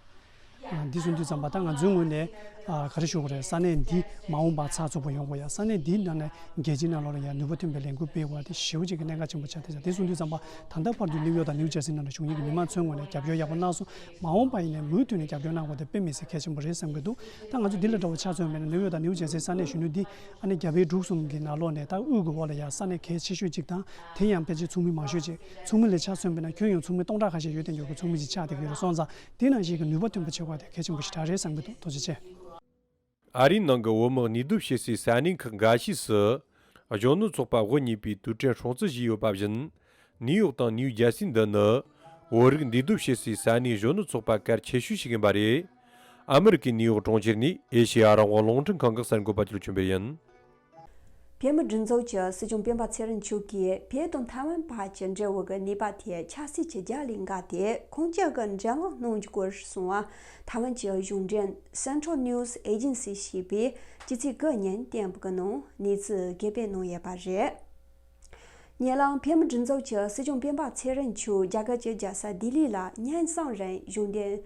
ཨ་འདི་གསུངས་དུས་ཙམ་པ་ད་ང་ཚོའི་ངོས་ནས་ཨ་ག་རེ་ཞུ་དགོས་རེད། ས་གནས་འདི་མ་འོངས་པར་ཚགས་ཚུད་པོ་ཡོང་དགོས་ཡ། ས་གནས་འདིའི་ནང་ནས་རྒྱལ་སྤྱིའི་ནང་ལོགས་ལ་ཡང་ནུས་པ་ཐོན་པའི་ལས་འགུལ་སྤེལ་དགོས་ཡ་དེ་ཞེ་པོ་ཅིག་གི་གནད་འགག་ཆེན་པོ་ཆགས་བསྡད་ཡ། དེ་གསུངས་དུས་ཙམ་པ་ད་ལྟ་བར་དུ་ནིའུ་ཡོག་དང་ནིའུ་ཇར་སི་ནང་ལ་བཞུགས་མཁན་གྱི་མི་མང་ཚོའི་ངོས་ནས་རྒྱབ་སྐྱོར་ཡག་པོ་གནང་སོང་། མ་འོངས་པ་ཡིན་ནའི་མུ་མཐུད་ནས་རྒྱབ་སྐྱོར་གནང་དགོས་དེ་དཔེ་མི་སྲིད་གལ་ཆེན་པོ་རེད་བསམ་གྱི་འདུག། ད་ང་ཚོ་འདི་ལ་འདྲ་བོ་ཆ་མཚོན་པ་ཡིན་ན་ནིའུ་ཡོག་དང་ནིའུ་ཇར་སིའི་ས་གནས་གཞོན་ནུ་འདི་ཨ་ནི་རྒྱ་བལ་འབྲུག་གསུམ་གྱི་ནང་ལོགས་ནས་ད་དབུས་ཀྱི་འོག་ལ་ཡ་ས་གནས་གལ་ཆེ་ཤོས་གཅིག་དང་། དེ་ཡང་ཕལ་ཆེར་ཚོགས་མི་མང་ཤོས་ཅིག། ཚོགས་མི་ལ་ཆ་མཚོན་པ་ཡིན་ན་ཁྱོན་ཡོངས་ཚོགས་མི་སྟོང་ཕྲག་ཁ་ཤས་ཡོད་དེ་འཇོག་གི་ཚོགས་མི་ཅིག་ཆགས་བསྡད་ཀྱི་ཡོད་རེད། སོང་ཙང་དེ་ནང་བཞིན་གྱི་ནུས་པ་ཐོན་པ་བྱེད་དགོས་དེ་གལ་ཆེན་པོ་ཞེ་དྲག་རེད་བསམ་གྱི་འདུག། ཐུགས་རྗེ་ཆེ། ཨ་རིའི་ནང་གི་བོད་དམག་གནས་སྡོད་བྱེད་སའི་ས་གནས་ཁག་འགའ་ཤས་སུ། གཞོན་ནུ་ཚོགས་པ་དབུ་བརྙེས་པའི་དུས་དྲན་སྲུང་བརྩི་བྱས་ཡོད་པ་བཞིན། ནིའུ་ཡོག་དང་ནིའུ་ཇར་སི་འདི་ནི། བོད་རིགས་འདུས་སྡོད་བྱེད་སའི་ས་གནས་གཞོན་ནུ་ཚོགས་པ་གལ་ཆེ་ཤོས་ཤིག་ཡིན་པ་རེད། ཨ་མི་རི་ཀའི་ནིའུ་ཡོག་གྲོང་ཁྱེར་ནས་ཨེ་ཤེ་ཡ་རང་དབང་རླུང་འཕྲིན་ཁང་གི་གསར་འགོད་པ་ཚུལ་ཁྲིམས་དཔལ་ཡིན། བོད་མི་སྒྲིག་འཛུགས་ཀྱི་སྲིད་སྐྱོང་སྤེན་པ་ཚེ་རིང་མཆོག་གིས་བོད་དང་ཐའེ་ཝན་བར་གྱི་འབྲེལ་བ་གི་ནུས་པ་དེ་ཆབ་སྲིད་ཀྱི་རྒྱ་ལས་འགལ་ཏེ་ཁོང་ཅག་གིས་འགྲན་ལམ་གནང་རྒྱུ་སྐོར་གསུངས་པ། ཐའེ་ཝན་གྱི་གཞུང་འབྲེལ་Central News Agency ཞེས་པས་ཕྱི་ཚེས་དགུ་ཉིན་བཏོན་པའི་ནང་གནས་ཚུལ་སྒེར་སྤེལ་གནང་ཡོད་པ་རེད། ཉེ་ལམ་བོད་མི་སྒྲིག་འཛུགས་ཀྱི་སྲིད་སྐྱོང་སྤེན་པ་ཚེ་རིང་མཆོག་རྒྱ་གར་གྱི་རྒྱལ་ས་ལྡི་ལི་ལ་ཉིན་གསུམ་རིང་གཞུང་འབྲེལ་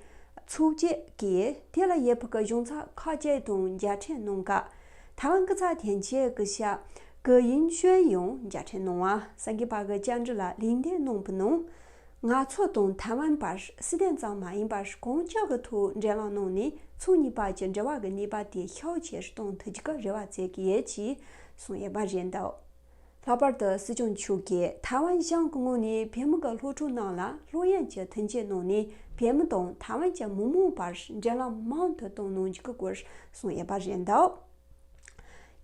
ཚོགས་ཆེན་གྱིས་དེ་ལ་ཡོད་པའི་གི་གཞུང་ཚབ་ཁག་ཅིག་དང་མཇལ་འཕྲད་གནང་སྐབས། ཐའེ་ཝན་སྐུ་ཚབ་དོན་གཅོད་སྐུ་ཞབས་ཀུ་ཡིན་ཤོན་ཡང་མཇལ་འཕྲད་གནང་བ། གསར་འགོད་པ་གི་བཅར་འདྲི་ལ་ལན་འདེབས་གནང་བའི་ནང་། ང་ཚོ་དང་ཐའེ་ཝན་བར་སྲིད་དོན་ཙམ་མ་ཡིན་པར་གང་ཅི་གི་ཐོག་འབྲེལ་ལམ་གནང་ནས་ཕྱོགས་གཉིས་བར་གྱི་འབྲེལ་བ་གི་ནུས་པ་དེ་ཤུགས་ཆེ་རུ་གཏོང་ཐུབ་རྒྱུ་གི་རེ་བ་བྱེད་ཀྱི་ཡོད་ཅེས་གསུངས་ཡོད་པ་རེད་འདུག། ལྷག་པར་དུ་སྲིད་སྐྱོང་མཆོག་གིས་ཐའེ་ཝན་གཞུང་གི་ངོས་ནས་བོད་མི་གི་སློབ་ཕྲུག་རྣམས་ལ་སློབ་ཡོན་གྱི་མཐུན་རྐྱེན་གནང་ནས་བོད་མི་དང་ཐའེ་ཝན་གྱི་མི་མང་བར་འབྲེལ་ལམ་མང་དུ་གཏོང་གནང་རྒྱུ་གི་སྐོར་གསུངས་ཡོད་པ་རེད་འདུག།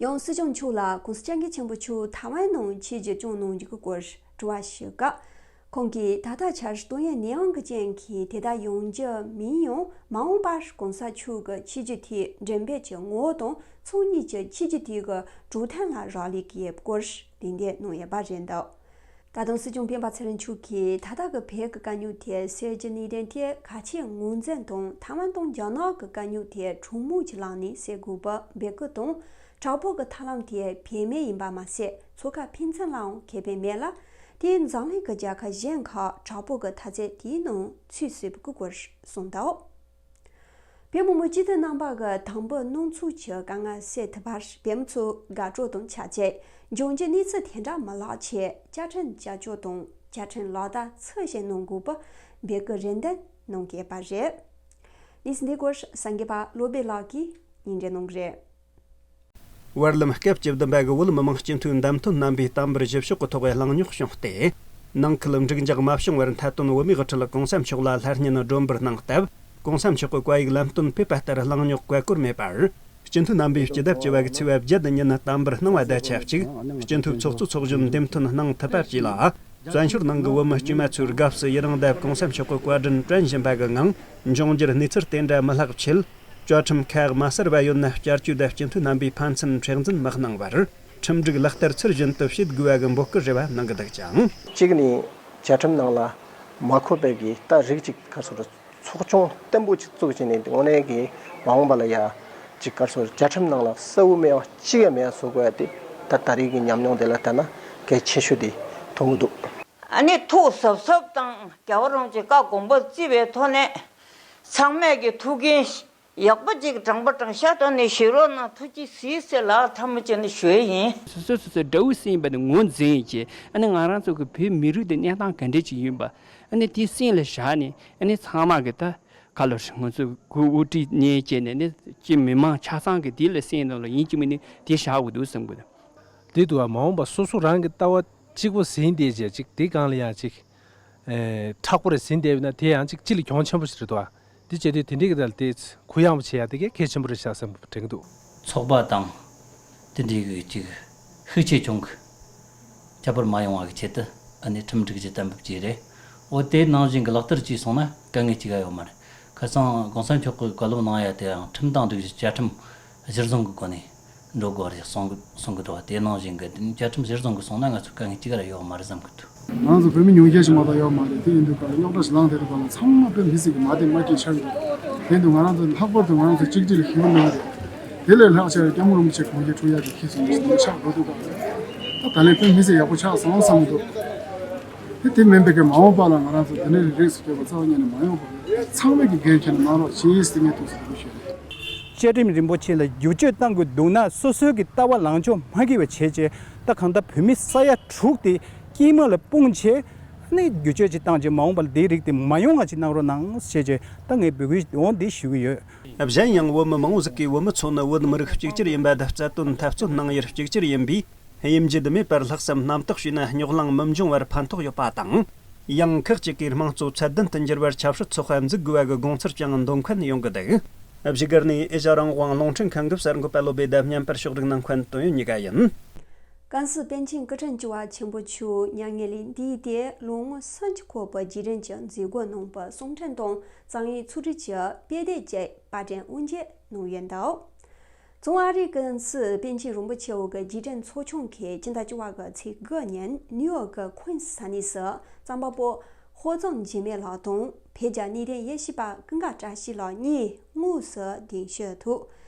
ཡང་སྲིད་སྐྱོང་མཆོག་ལ་༸གོང་ས་༸སྐྱབས་མགོན་ཆེན་པོ་མཆོག་ཐའེ་ཝན་ནང་ཆིབས་བསྒྱུར་བསྐྱངས་གནང་རྒྱུ་གི་སྐོར་དྲི་བ་ཞུས་སྐབས། ཁོང་གིས་ད་ལྟ་འཆར་གཞི་ཏོག་དབྱིབས་ནད་ཡམས་ཀྱི་རྐྱེན་གྱིས་དེ་ལྟར་ཡོང་རྒྱུ་མིན་ཡང་། མ་འོངས་པར་༸གོང་ས་མཆོག་གི་ཆིབས་བསྒྱུར་དེ་འགྲེམས་སྤེལ་གྱི་ངོ་བོ་དང་ཚོགས་གཉིས་ཀྱི་ཆིབས་བསྒྱུར་དེ་གི་གྲོས་ཐོན་ལ་རག་ལས་ཀྱི་ཡོད་སྐོར་ལན་འདེབས་གནང་ཡོད་པ་རེད་འདུག། ད་དུང་སྲིད་སྐྱོང་སྤེན་པ་ཚེ་རིང་མཆོག་གིས་ད་ལྟ་གི་བོད་ཀྱི་དཀའ་རྙོག་དེ་སེལ་རྒྱུ་ནུས་ལྡན་དེ་གལ་ཆེ་ངོས་འཛིན་དང་། ཐའེ་ཝན་དང་རྒྱ་ནག་གི་དཀའ་རྙོག་དེ་གྲོས་མོལ་གྱི་ལམ་ནས་སེལ་དགོས་པའི་འབོད་སྐུལ་དང་། དྲག་པོ་གི་ཐབས་ལམ་དེ་བོད་མི་ཡིན་པ་མ་ཟད། ཚོགས་ཁག་ཕན་ཚུན་ལའང་ཁེ་ཕན་མེད་ལ། དེས་འཛམ་གླིང་གི་རྒྱལ་ཁབ་གཞན་ཁག་དྲག་པོ་གི་འཐབ་རྩོད་དེའི་ནང་ཚུད་སྲིད་པའི་སྐོར་གསུངས་འདུག། བོད་མི་མང་སྤྱི་འཐུས་རྣམ་པ་གི་དང་པོ་སྣང་ཚུལ་གྱི་དཀའ་ངལ་སེལ་ཐུབ་པར་བོད་མི་ཚོས་དགའ་སྤྲོ་དང་ཆབས་ཅིག་འབྱུང་འགྱུར་གནས་ཚུལ་དེ་འདྲ་མི་ལག་ཆེད་བཅའ་ཁྲིམས་བསྐྱར་བཅོས་དང་བཅའ་ཁྲིམས་ལག་བསྟར་ཚུལ་བཞིན་གནང་དགོས་པ་འབོད་སྐུལ་རེ་འདུན་གནང་གི་ཡོད་པ་རེད། གནས་ཚུལ་འདི་སྐོར་སངས་རྒྱས་པ་བློ་བདེ་ལགས་ཀྱིས་སྙན་སྒྲོན་གནང་གི་རེད། བར་ལམ་སྐབས་བཅུ་བདུན་པ་གི་བོད་མི་མང་སྤྱི་འཐུས་འདེམས་ཐོན་རྣམ་པའི་དམ་པར་བཞེས་ཕྱོགས་ཀྱི་ཐོག་གླེང་རྙོག་བྱུང་སྟེ། ནང་ཁུལ་འགྲིག་འཇགས་མ་བྱུང་བར་མཐའ་དོན་བོད་མིའི་དབུ་ཁྲིད་གོང་ས་མཆོག་ལ་ལྷར་བསྙེན་སྒྲོན་འབུལ་གནང་སྟབས། གོང་ས་མཆོག་གི་བཀའ་ཡིག་ལམ་སྟོན་ཕེབས་པ་ལྟར་གླེང་རྙོག་བཀས་བཀོད་མེད་པར། སྤྱི་འཐུས་རྣམ་པས་སྤྱི་ཟླ་བཅུ་པ་གི་ཚེས་པ་བརྒྱད་ཉིན་དམ་པར་གནང་བ་དང་ཆབས་ཅིག་སྤྱི་འཐུས་ཚོགས་གཙོ་ཚོགས་གཞོན་འདེམས་ཐོན་གནང་ཐུབ་པ་བཅས་ལ། བཙན་བྱོལ་ནང་གི་བོད་མི་དཀྱུས་མ་ཚོའི་དགའ་བསུ་ཡི་རང་ལྡབ་གོང་ས་མཆོག་གི་བཀའ་དྲིན་དྲན་བཞིན་པ་གི་ངང་། འབྱུང་འགྱུར་གནས་ཚུལ་དེ་འདྲ་མི་ལྷག་ཆེད། བཅའ་ཁྲིམས་ཁག་མ་གསར་བ་ཡོད་ན་བསྐྱར་བཅོས་དང་སྤྱི་འཐུས་རྣམ་པས་ཕན་ཚུན་མཁྲེགས་འཛིན་མི་གནང་བར། ཁྲིམས་སྒྲིག་ལག་བསྟར་ཚུལ་བཞིན་དུ་བྱེད་དགོས་པ་གི་འབོད་སྐུལ་རེ་བ་གནང་གི་འདུག་ཅིང་། གཅིག་ནི། བཅའ་ཁྲིམས་ནང་ལ་མ་འཁོད་པའི་གི་ད་རིགས་གཅིག་ག་སོ་ར་ཚོགས་ཆུང་བརྟན་པོ་ཅིག་བཙུགས་བྱས་ནས་དངོས་གནས་ཀྱི་མ་འོངས་པ་ལ་ཡ་གཅིག་ག་སོ་བཅའ་ཁྲིམས་ནང་ལ་གསལ་བོ་མེད་པ་གཅིག་ཡང་མེད་པ་བཟོ་དགོས་ཡ་དེ་ད་ད་རེས་ཀྱི་ཉམས་མྱོང་དེ་ལ་ལྟ་ན་གལ་ཆེ་ཤོས་དེ་མཐོང་གི་འདུག་ཨ་ནི་ཐུགས་གཟབ་གཟབ་དང་རྒྱལ་བ་རིན་པོ་ཆེ་བཀའ་དགོངས་པ་བརྩི་བའི་ཐོག་ནས་ཚང་མས་ཀྱི་ཐུགས་འགན་ཡག་པོ་ཅིག་དྲང་པོ་དྲང་བཞག་ཐོག་ནས་བཞེས་རོགས་གནང་། ཐུགས་རྗེ་གཟིགས་ཟེར་ལགས་ཐལ་མོ་སྦྱར་ནས་ཞུ་ཡས་ཡིན། སོ་སོ་སོ་སོའི་དགྲ་བོ་སེམས་པ་དེ་ངོས་འཛིན་བྱས། ཨ་ནི་ང་རང་ཚོ་གི་བོད་མི་རིགས་དེ་གནས་སྟངས་ག་འདྲས་ཅིག་ཡིན་པ། ཨ་ནི་དེ་སེམས་ལ་བཞག་ནས། ཨ་ནི་ཚང་མ་གི་ད་ག་ལོར་ང་ཚོ་གུ་དབུ་ཁྲིད་ནས་བྱས་ནས་ནི་སྤྱི་མི་མང་ཆ་ཚང་གི་དེ་ལ་སེམས་ནང་ལ་ཡིན་གཅིག་མིན་ནི་དེ་བཞག་དགོས་འདུག་བསམ་གི་འདུག་དེ་དུ་བ་མ་འོངས་པ་སོ་སོ་རང་གི་ལྟ་བ་གཅིག་པོ་ཟིན་བསྡད་བྱས་ཅིག་དེ་སྒང་ལ་ཡང་ཅིག་ཨེ་མཁྲེགས་པོ་རེ་ཟིན་བསྡད་ཡོད་ན་དེ་ཡང་ཅིག་སྤྱི་ལ་གྱོང་ཆེན་པོ་ཞིག་རེད་དོ། དེ་བྱས་དུས་དེ་འདྲའི་གི་ད་དེ་གུ་ཡངས་པོ་བྱེད་ཡ་དེ་གས་གལ་ཆེན་པོ་རེད་ཤག་བསམ་གི་དྲན་གི་འདུག་ཚོགས་པ་དང་དེ་འདྲའི་གི་ཅིག་ཤུགས་ཆེ་ཆུང་གི་ཁྱད་པར་མ་ཡོང་བ་གི་ཆེད་དུ་ཨ་ནི་ཁྲིམས་སྒྲིག་གཞི་གཏན་འབེབས་བྱས་རེད། འོ་དེ་ནང་བཞིན་གི་ལག་བསྟར་བྱས་སོང་ན་དཀའ་ངལ་ཅི་ག་ཡོད་མ་རེད། ཁ་སང་གོང་ས་མཆོག་གི་བཀའ་སློབ་གནང་ཡ་དེའང་ཁྲིམས་དང་སྒྲིག་གཞི་བཅའ་ཁྲིམས་གཞིར་བཟུང་གི་སྒོ་ནས་འགྲོ་དགོས་རེད་གསུང་གི་གསུང་གི་འདུག་བ། དེ་ནང་བཞིན་གི་བཅའ་ཁྲིམས་གཞིར་བཟུང་གི་སོང་ན་ང་ཚོ་དཀའ་ངལ་ཅི་ག་ར་ཡོད་མ་རེད་བསམ་གི་འདུག་ང་ཚོ་བོད་མི་ཉུང་ཤས་ཤིག་མ་གཏོགས་ཡོད་མ་རེད། དེ་ཡིན་དུས་ག་ལ་རྙོག་དྲ་ཞིག་ལངས་དེ་རུ་ག་ལ་ཚང་མ་བོད་མི་ཟིག་གི་མ་བདེ་མ་སྐྱིད་ཆགས་ཡོད། དེ་ཡིན་དུས་ང་རང་ཚོ་ལྷག་པར་དུ་ང་རང་ཚོ་གཅིག་སྒྲིལ་ལ་ཤེས་པ་མེད་པ་རེད། དེ་ལས་ལྷག་ཆེ་བའི་སྐྱབས་མགོན་རིན་པོ་ཆེ་གོང་ཆེན་འཁྲུངས་ཡག་གི་ཁྱེད་ཚོ་ནས་ཆགས་འགྲོ་དུས་ག་ལ་ད་ད་ལན་བོད་མི་ཟིག་ཡག་པོ་ཆགས་སོང་བསམ་གི་འདུག་དེ་དེ་མིན་པའི་གི་མ་འོངས་པ་ལ་ང་རང་ཚོ་དེ་འདྲའི་རིགས་སུ་སྐྱོད་པ་རྩ་བ་ཉིད་ནས་མ་ཡོང་བ་ཚང་མས་ཀྱི་འགན་འཁྱེར་ནས་གནང་རོགས་ཞེས་ཟེར་ངས་ཐུགས་སུ་འདུག་ཞུས་ནས། བཅའ་ཁྲིམས་རིན་པོ་ཆེ་ལ་བསྒྱུར་བཅོས་གཏང་དགོས་འདུག་ན་སོ་སོའི་གི་ལྟ་བ་ལངས་ཕྱོགས་མ་འགལ་བའི་བྱས་རྗེས་ད་གང་ལྟར་བོད་མི་ས་ཡ་དྲུག་དེ་དཀྱིལ་མ་ལ་སྤུངས་བྱས་ནས་བསྒྱུར་བཅོས་ཅིག་བཏང་རྗེས་མ་འོངས་པ་ལ་དེའི་རིགས་དེ་མ་ཡོང་བ་ཅིག་གནང་རོགས་གནང་ཞེས་བྱས་ད་ངས་འབོད་སྐུལ་འོང་འདི་ཞུ་གི་ཡོད། གཞན་ཡང་བོད་མི་མང་བོ་ཟིག་གིས་བོད་མི་ཚོ་ནི་བོད་མི་རིགས་གཅིག་གྱུར་ཡིན་པ་དང་རྩ་དོན་འཐབ་རྩོད་གནང་ཡུལ་གཅིག་གྱུར་ཡིན་པས། དབྱེ་འབྱེད་མེད་པར་ལྷག་བསམ་རྣམ་དག་བྱས་ན་རྙོག་གླེང་མི་འབྱུང་བར་ཕན་ཐོགས་ཡོད་པ་དང་། ཡང་ཁག་ཅིག་གིས་དམངས་གཙོ་ཚད་ལྡན་དུ་འགྱུར་བར་ཆབ་སྲིད་ཚོགས་པ་འཛུགས་དགོས་པ་གི་དགོངས་ཚུལ་ཀྱང་འདོན་མཁན་ཡོང་གི་འདུག་བཞུགས་སྒར་ནས་ཨེ་ཤ་རང་དབང་རླུང་འཕྲིན་ཁང་གི་གསར་འགོད་པ་བློ་བདེ་དང་བརྙན་པར་ཕྱོགས་སྒྲིག་གནང་མཁན་དོན་ཡོད་གཉིས་ཀ་ཡིན། ཀན་སུའུ་པཎ་ཆེན་སྐུ་ཕྲེང་བཅུ་བ་ཆེན་པོ་མཆོག་མྱ་ངན་ལས་འདས་ཏེ་ལོ་ངོ་སུམ་ཅུ་འཁོར་བའི་རྗེས་དྲན་གྱི་མཛད་སྒོ་གནང་བར་གསུང་འཕྲིན་དང་གཙང་བོའི་ཚོགས་སྒྲིག་གི་དཔེ་དེབ་བཅས་པར་སྐྲུན་དབུ་འབྱེད་གནང་ཡོད་འདུག་བཙན་ཨ་རིའི་ཀན་སུའུ་པཎ་ཆེན་རིན་པོ་ཆེ་འོག་གི་རྗེས་དྲན་ཚོགས་ཆུང་གིས་སྤྱི་ཟླ་བཅུ་པ་གི་ཚེས་དགུ་ཉིན་ནིའུ་ཡོག་གི་ཁུན་སི་ས་གནས་སུ་རྩོམ་པ་པོ་ཧོ་ཙང་འཇིགས་མེད་ལགས་དང་བོད་རྒྱ་གནས་བརྟན་དབྱེ་ཞིབ་པ་ཀུན་དགའ་བཀྲ་ཤིས་ལགས་གཉིས་དངོས་སུ་གདན་ཞུ་ཐོག་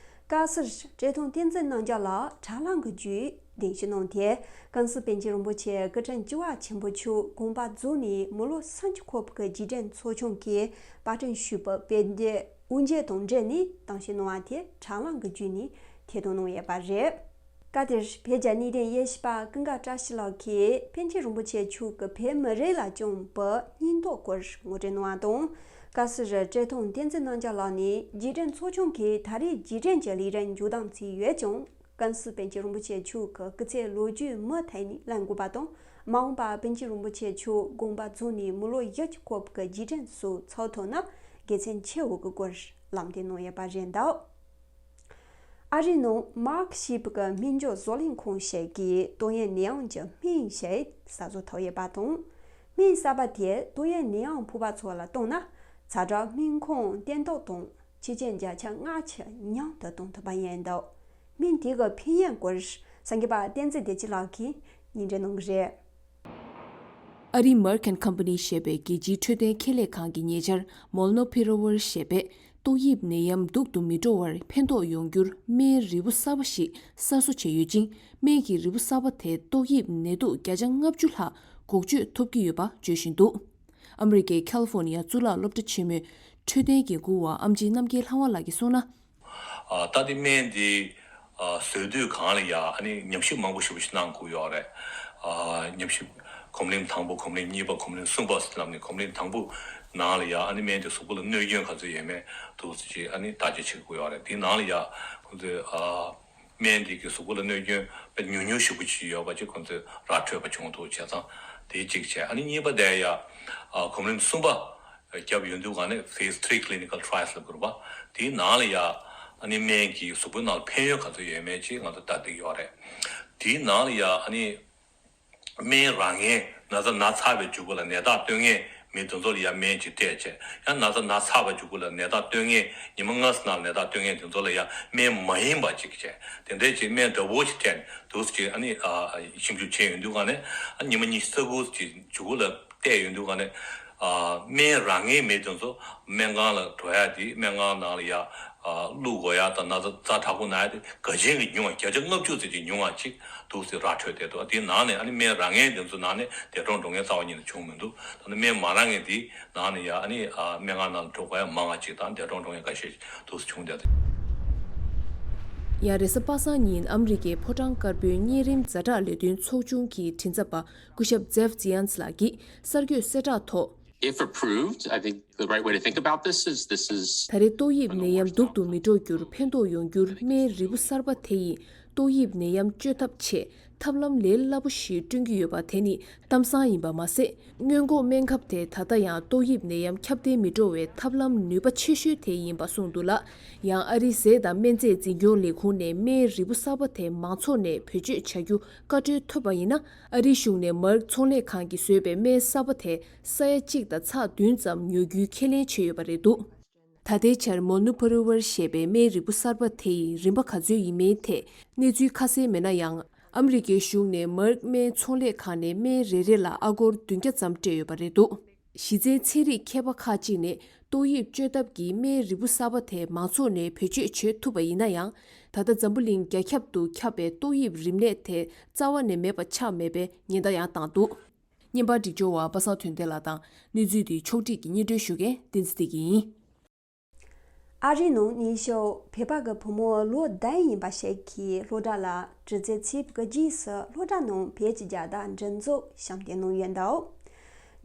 བཀའ་ཟུར་བཀྲས་མཐོང་བསྟན་འཛིན་རྣམ་རྒྱལ་ལགས་དྲ་ལམ་གྱི་བརྒྱུད་གདན་ཞུ་གནང་སྟེ། ཀན་སུའུ་པཎ་ཆེན་རིན་པོ་ཆེ་སྐུ་ཕྲེང་བཅུ་བ་ཆེན་པོ་མཆོག་དགོངས་པ་རྫོགས་ནས་མི་ལོ་སུམ་ཅུ་འཁོར་བའི་རྗེས་དྲན་ཚོགས་ཆུང་གིས་པར་སྐྲུན་ཞུས་པའི་དཔེ་དེབ་དབུ་འབྱེད་དང་འབྲེལ་ནས་གཏམ་བཤད་གནང་བ་དེ་དྲ་ལམ་གྱི་བརྒྱུད་ནས་ཐད་གཏོང་གནང་ཡོད་པ་རེད། སྐབས་དེར་བོད་རྒྱ་གནས་བརྟན་དབྱེ་ཞིབ་པ་ཀུན་དགའ་བཀྲ་ཤིས་ལགས་ཀྱིས་པཎ་ཆེན་རིན་པོ་ཆེ་མཆོག་གིས་བོད་མི་རིགས་ལ་བསྐྱངས་པའི་སྙིང་སྟོབས་སྐོར་ངོ་སྤྲོད་གནང་བ་དང་། བཀའ་ཟུར་བཀྲས་མཐོང་བསྟན་འཛིན་རྣམ་རྒྱལ་ལགས་ནས་རྗེས་དྲན་ཚོགས་ཆུང་གིས་ད་རེས་རྗེས་དྲན་གྱི་ལས་རིམ་མཇུག་བསྡོམས་བྱས་ཡོད་ཀྱང་། ཀན་སུའུ་པཎ་ཆེན་རིན་པོ་ཆེ་མཆོག་གི་སྐུ་ཚེ་ལོ་རྒྱུས་མུ་མཐུད་ནས་གླེང་དགོས་པ་དང་། མ་འོངས་པར་པཎ་ཆེན་རིན་པོ་ཆེ་མཆོག་དགོངས་པ་རྫོགས་ནས་མི་ལོ་བཞི་བཅུ་འཁོར་བའི་རྗེས་དྲན་སོགས་ཚོགས་ཐུབ་ན་དགེ་མཚན་ཆེ་བོ་གི་སྐོར་ལམ་སྟོན་གནང་ཡོད་པ་རེད་འདུག་ཨ་རིའི་ནང་མཱག་ཞེས་པའི་སྨན་བཅོས་བཟོ་ལས་ཁང་ཞིག་གིས་ཏོག་དབྱིབས་ནད་ཡམས་ཀྱི་སྨན་ཞིག་གསར་བཟོ་ཐུབ་ཡོད་པ་དང་། སྨན་གསར་པ་དེས་ཏོག་དབྱིབས་ནད་ཡམས་ཕོག་པ་ཚོ་ལ་བཏང་ན་ཛ་དྲག་སྨན་ཁང་བསྟེན་སྟངས་དང་ཆེད་ཆེ་བརྒྱ་ཆ་ལྔ་བཅུ་ཉུང་དུ་གཏོང་ཐུབ་པ་ཡིན་འདུག་སྨན་དེ་གི་ཕན་ཡོན་སྐོར་སངས་རྒྱས་པ་བསྟན་འཛིན་བདེ་སྐྱིད་ལགས་ཀྱིས་སྙན་སྒྲོན་གནང་གི་རེད། ཨ་རིའི་Merck and Company ཞེས་པའི་རྒྱལ་སྤྱིའི་འཕྲོད་བསྟེན་ཁེ་ལས་ཁང་གི་ཉེ་ཆར་Molnupiravir ཞེས་པས་ཏོག་དབྱིབས་ནད་ཡམས་སྡུག་ཏུ་མི་འགྲོ་བར་ཕན་ཐོགས་ཡོང་རྒྱུར་སྨན་རིལ་བུ་གསར་པ་ཞིག་གསར་བཟོ་བྱས་ཡོད་ཅིང་སྨན་གྱི་རིལ་བུ་གསར་པ་དེས་ཏོག་དབྱིབས་ནད་དུག་བརྒྱ་ཆ་ལྔ་བཅུ་ལྷག་འགོག་བཅོས་ཐུབ་ཀྱི་ཡོད་པ་བརྗོད་བཞིན་འདུག་ཨ་མི་རི་ཀའི་ཁ་ལི་ཧྥོ་ནི་ཡ་གཙུག་ལག་སློབ་གྲྭ་ཆེན་མོའི་འཕྲོད་བསྟེན་འགན་འཁུར་བ་ཨེམ་ཆི་རྣམ་རྒྱལ་ལྷ་དབང་ལགས་ཀྱིས་གསུངས་ན། ཨ། ད་དེ་སྨན་འདི་ཨ་བཟོ་དུས་སྒང་ལ་ཡ་ཨ་ནི་ཉམས་ཞིབ་མང་པོ་ཞེ་པོ་ཞིག་གནང་དགོས་ཡོད་རེད། ཨ། ཉམས་ཞིབ་གོམས་གླེང་དང་པོ། གོམས་གླེང་གཉིས་པ། གོམས་གླེང་གསུམ་པ་ཟེར་ལབ་ནས། གོམས་གླེང་དང་པོ་ནང་ལ་ཡ་ཨ་ནི་སྨན་དེ་གཟུགས་པོ་ལ་གནོད་སྐྱོན་ག་ཚོད་ཡོད་མེད་འདུག་ཅེས་ཨ་ནི་བརྟག་དཔྱད་བྱེད་དགོས་ཡོད་རེད། དེའི་ནང་ལ་ཡ་ཁོང་ཚོས་ཨ་སྨན་དེ་གི་གཟུགས་པོ་ལ་གནོད་སྐྱོན་དཔེ་ཉུང་ཉུང་ཞེ་པོ་ཅིག་ཡོད་པ་ཅིག་ཁོང་ཚོས་ར་འཕྲོད་པ་བྱུང་འདུག་བྱས་ཙང་དེ་གཅིག་བྱས། ཨ་ནི་གཉིས་པ་དེ་ཡ་ཨ་གོམས་གླེང་གསུམ་པ་བརྒྱབ་ཡོང་དུས་ག་ནས་Phase three clinical trials ལབ་དགོས་རེད་པ། དེའི་ནང་ལ་ཡ་ཨ་ནི་སྨན་གྱིས་གཟུགས་པོའི་ནང་ལ་ཕན་ཡོན་ག་ཚོད་ཡོད་མེད་ཅིག་ང་ཚོ་ལྟ་བསྡད་ཡོད་རེད། དེའི་ནང་ལ་ཡ་ཨ་ནི་སྨན་རག་མཁན། ན་ཚ་ན་ཚ་བའི་མཇུག་གུ་ལ་ནད་རྟགས་སྟོན་མཁན་མི་དེ་ཚོ་ལ་ཡ་སྨན་ཅིག་སྤྲད་བྱས། ཡང་ན་ཚ་ན་ཚ་བའི་མཇུག་གུ་ལ་ནད་རྟགས་སྟོན་མཁན། ཉི་མ་ལྔ་ཙམ་ནང་ནད་རྟགས་སྟོན་མཁན་དེ་ཚོ་ལ་ཡ་སྨན་མ་ཡིན་པ་ཅིག་བྱས། དེ་འདྲའི་ཅིག་སྨན་འདྲ་པོ་ཅིག་སྤྲད་ནས་འདུག་སེ་ཅིག་ཨ་ནི་ཨ་ཞིབ་འཇུག་བྱས་ཡོང་དུས་ག་ནས། ཨ་ཉི་མ་ཉི་ཤུ་རྩ་དགུ་ཅིག་མཇུག་གུ་ལ་བལྟས་ཡོང་དུས་ག་ནས། ཨ་སྨན་རག་མཁན་མི་དེ་ཚོ་སྨན་ཁང་ལ་འགྲོ་ཡ་དེ། སྨན་ཁང་ནང་ལ་ཡ་ཨ་བླུག་དགོས་ཡ་དང་ན་ཚ་ཛ་དྲག་པོ་ན་ཡ་དེ་ག་ཅན་གྱི་ཉུང་བ། བརྒྱ་ཆ་ལྔ་བཅུ་ཙམ་ཅིག་ཉུང་བ་ཅིག་འདུག་སེ་ར་འཕྲོད་བསྡད་འདུག་དེའི་ནང་ནས་ཨ་ནི་སྨན་རག་མཁན་དེ་ཚོའི་ནང་ནས་འདས་གྲོངས་འགྲོ་མཁན་རྩ་བ་ཉིད་ནས་བྱུང་མི་འདུག་ད་ནི་སྨན་མ་རག་མཁན་དེའི་ནང་ནས་ཡ་ཨ་ནི་ཨ་སྨན་ཁང་ནང་ལ་འགྲོ་དགོས་ཡ་མང་བ་ཅིག་དང་འདས་གྲོངས་འགྲོ་མཁན་འགའ་ཤས་འདུག་སེ་བྱུང་བསྡད་འདུག་ཡང་རེས་གཟའ་པ་སངས་ཉིན་ཨ་མི་རི་ཀའི་ཕོ་བྲང་དཀར་པོའི་གཉན་རིམས་ཛ་དྲག་ལས་དོན་ཚོགས་ཆུང་གི་མགྲིན་ཚབ་པ་སྐུ་ཞབས་ཛེབ་ཛི་ཡན་སི་ལགས་ཀྱིས་གསར་འགོད་གསལ་བསྒྲགས་ཐོག If approved, I think the right way to think about this is this is ད་རེས་ཏོག་དབྱིབས་ནད་ཡམས་སྡུག་ཏུ་མི་འགྲོ་རྒྱུར་ཕན་ཐོགས་ཡོང་རྒྱུར་སྨན་རིལ་བུ་གསར་པ་དེ་ཡིས་ཏོག་དབྱིབས་ནད་ཡམས་བཅོས་ཐབས་ཆེད་ཐབས་ལམ་ལས་སླ་པོ་ཞིག་བསྐྲུན་གྱི་ཡོད་པ་དེ་ནི་གཏམ་བཟང་ཡིན་པ་མ་ཟད། སྔོན་འགོག་སྨན་ཁབ་དེ་ད་ལྟ་ཡང་ཏོག་དབྱིབས་ནད་ཡམས་ཁྱབ་གདལ་མི་འགྲོ་བའི་ཐབས་ལམ་ནུས་པ་ཆེ་ཤོས་དེ་ཡིན་པ་གསུངས་འདུག་ལ། ཡང་ཨ་རིའི་ཟས་དང་སྨན་རྫས་འཛིན་སྐྱོང་ལས་ཁུངས་ནས་སྨན་རིལ་བུ་གསར་པ་དེ་མང་ཚོགས་ནས་བེད་སྤྱོད་བྱ་རྒྱུ་བཀའ་འཁྲོལ་ཐོབ་པ་ཡིན་ན། ཨ་རིའི་གཞུང་ནས་མར་ཀི་ཚོང་ལས་ཁང་གིས་བཟོས་པའི་སྨན་གསར་པ་དེ་ས་ཡ་གཅིག་དང་ཚེག་བདུན་ཙམ་ཉོ་རྒྱུའི་ཁས་ལེན་བྱས་ཡོད་པ་རེད་འདུག་ད་ལྟའི་ཆར་མོ་ནུ་ཕ་རུ་ཝར་ཞེས་པའི་སྨན་རིལ་བུ་གསར་པ་དེ་ཡི་རིན་པ་ག་ཚོད་ཡིན་མིན་ཐད་གནས་ཚུལ་ཁ་གསལ་མེད་ན་ཡང་། ཨ་མི་རི་ཀའི་གཞུང་ནས་མར་ཀི་སྨན་ཚོང་ལས་ཁང་ནས་སྨན་རེ་རེ་ལ་ཨ་སྒོར་བདུན་བརྒྱ་ཙམ་སྤྲད་ཡོད་པ་རེད་འདུག་གཞི་རྩའི་ཚན་རིག་མཁས་པ་ཁག་ཅིག་ནས་ཏོག་དབྱིབས་བཅོས་ཐབས་ཀྱི་སྨན་རིལ་བུ་གསར་པ་དེ་མང་ཚོགས་ནས་བེད་སྤྱོད་བྱེད་ཐུབ་པ་ཡིན་ན་ཡང་། ད་ལྟ་འཛམ་བུ་གླིང་རྒྱ་ཁྱབ་ཏུ་ཁྱབ་པའི་ཏོག་དབྱིབས་རིམས་ནད་དེ་རྩ་བ་ནས་མེད་པ་ཆགས་མེད་པའི་ཉེན་བརྡ་ཡང་བཏང་འདུག་བརྙན་པར་སྒྲིག་སྦྱོར་བ་པ་སངས་དོན་ལྡན་ལགས་དང་། གནས་ཚུལ་འདི་ཕྱོགས་སྒྲིག་གིས་སྙན་སྒྲོན་ཞུ་མཁན་བསྟན་འཛིན་བདེ་སྐྱིད་ཡིན། ཨ་རིའི་ནང་ནུས་ཤུགས་བོད་པ་གི་བུ་མོ་ལོ་བདུན་ཡིན་པ་ཞིག་གིས་སློབ་གྲྭ་ལ་གྲི་རྩལ་རྩེད་དགོས་རྗེས་སུ་སློབ་གྲྭ་ནང་བོད་ཀྱི་རྒྱལ་དར་མགྲིན་ཚབ་བཤམས་ཏེ་གནང་ཡོད་འདུག་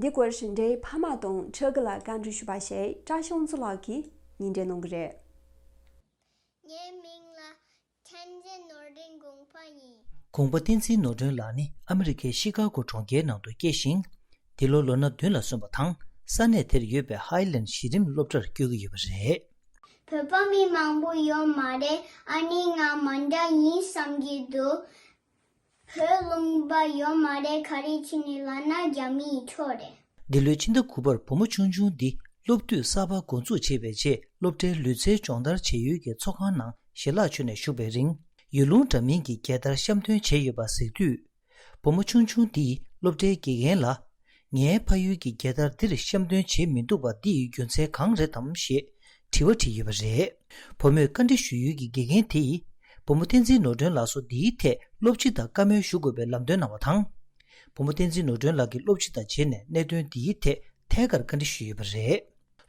འདི་སྐོར་ཞིང་འབྲེལ་ཕ་མ་དང་ཕྲུ་གུ་ལ་བཀའ་འདྲི་ཞུས་པ་ཞིག་བཀྲ་ཤིས་མཚོ་ལགས་ཀྱིས་སྙན་སྒྲོན་གནང་གི་རེད། ངའི་མིང་ལ་བསྟན་འཛིན་ནོར་སྒྲོན་དགོངས་པ་ཡིན། དགོངས་པ་བསྟན་འཛིན་ནོར་སྒྲོན་ལགས་ནི་ཨ་མི་རི་ཀའི་ཤི་ཀ་གོ་གྲོང་ཁྱེར་ནང་དུ་སྐྱེས་ཤིང་། འདི་ལོ་ལོ་ན་བདུན་ལ་སོན་པ་དང་། ས་གནས་དེར་ཡོད་པའི་ཧའི་ལན་གཞི་རིམ་སློབ་གྲྭར་བསྐྱོད་ཀྱི་ཡོད་པ་རེད། བོད་པ་མི་མང་པོ་ཡོད་མ་རེད། ཨ་ནི་ང་མ་འདྲ་ཡིན་བསམ་གྱི་འདུག་བོད་ལུང་པ་ཡོད་མ་རེད། ག་རེ་བྱས་ནས་ལབ་ན་རྒྱ་མིའི་ཕྱོགས་རེད། འདི་ལོའི་ཕྱི་ཟླ་དགུ་པར་བུ་མོ་ཆུང་ཆུང་འདི་སློབ་དུས་གསར་པ་འགོ་འཛུགས་བྱས་པའི་རྗེས། སློབ་གྲྭའི་ལུས་རྩལ་སྦྱོང་བརྡར་བྱེད་ཡུལ་གྱི་ཚོགས་ཁང་ནང་ཞལ་ལག་མཆོད་ནས་བཞུགས་པའི་རིང་། ཡུལ་ལུང་འདྲ་མིན་གྱི་རྒྱལ་དར་བཤམས་སྟོན་བྱས་ཡོད་པ་གཟིགས་དུས། བུ་མོ་ཆུང་ཆུང་འདིས་སློབ་གྲྭའི་དགེ་རྒན་ལ། ངའི་ཕ་ཡུལ་གྱི་རྒྱལ་དར་འདིར་བཤམས་སྟོན་བྱེད་མི་ཐུབ་པ་འདི་ཡི་རྒྱུ་མཚན་གང་རེད་དམ་ཞེས་དྲི་བ་དྲིས་ཡོད་པ་རེད། བུ་མོས་བཀའ་འདྲི་ཞུ་ཡུལ་གྱི་དགེ་རྒན་དེ་ཡིས། བུ་མོ་བསྟན་འཛིན་ནོར་སྒྲོན་ལགས་སུ་འདིའི་ཐད་སློབ་སྤྱི་དང་བཀའ་མོལ་ཞུ་དགོས་པའི་ལམ་སྟོན་གནང་བ་དང་། བུ་མོ་བསྟན་འཛིན་ནོར་སྒྲོན་ལགས་ཀྱིས་སློབ་སྤྱི་དང་མཇལ་ནས་གནད་དོན་འདིའི་ཐད་ཐད་ཀར་བཀའ་འདྲི་ཞུས་ཡོད་པ་རེད།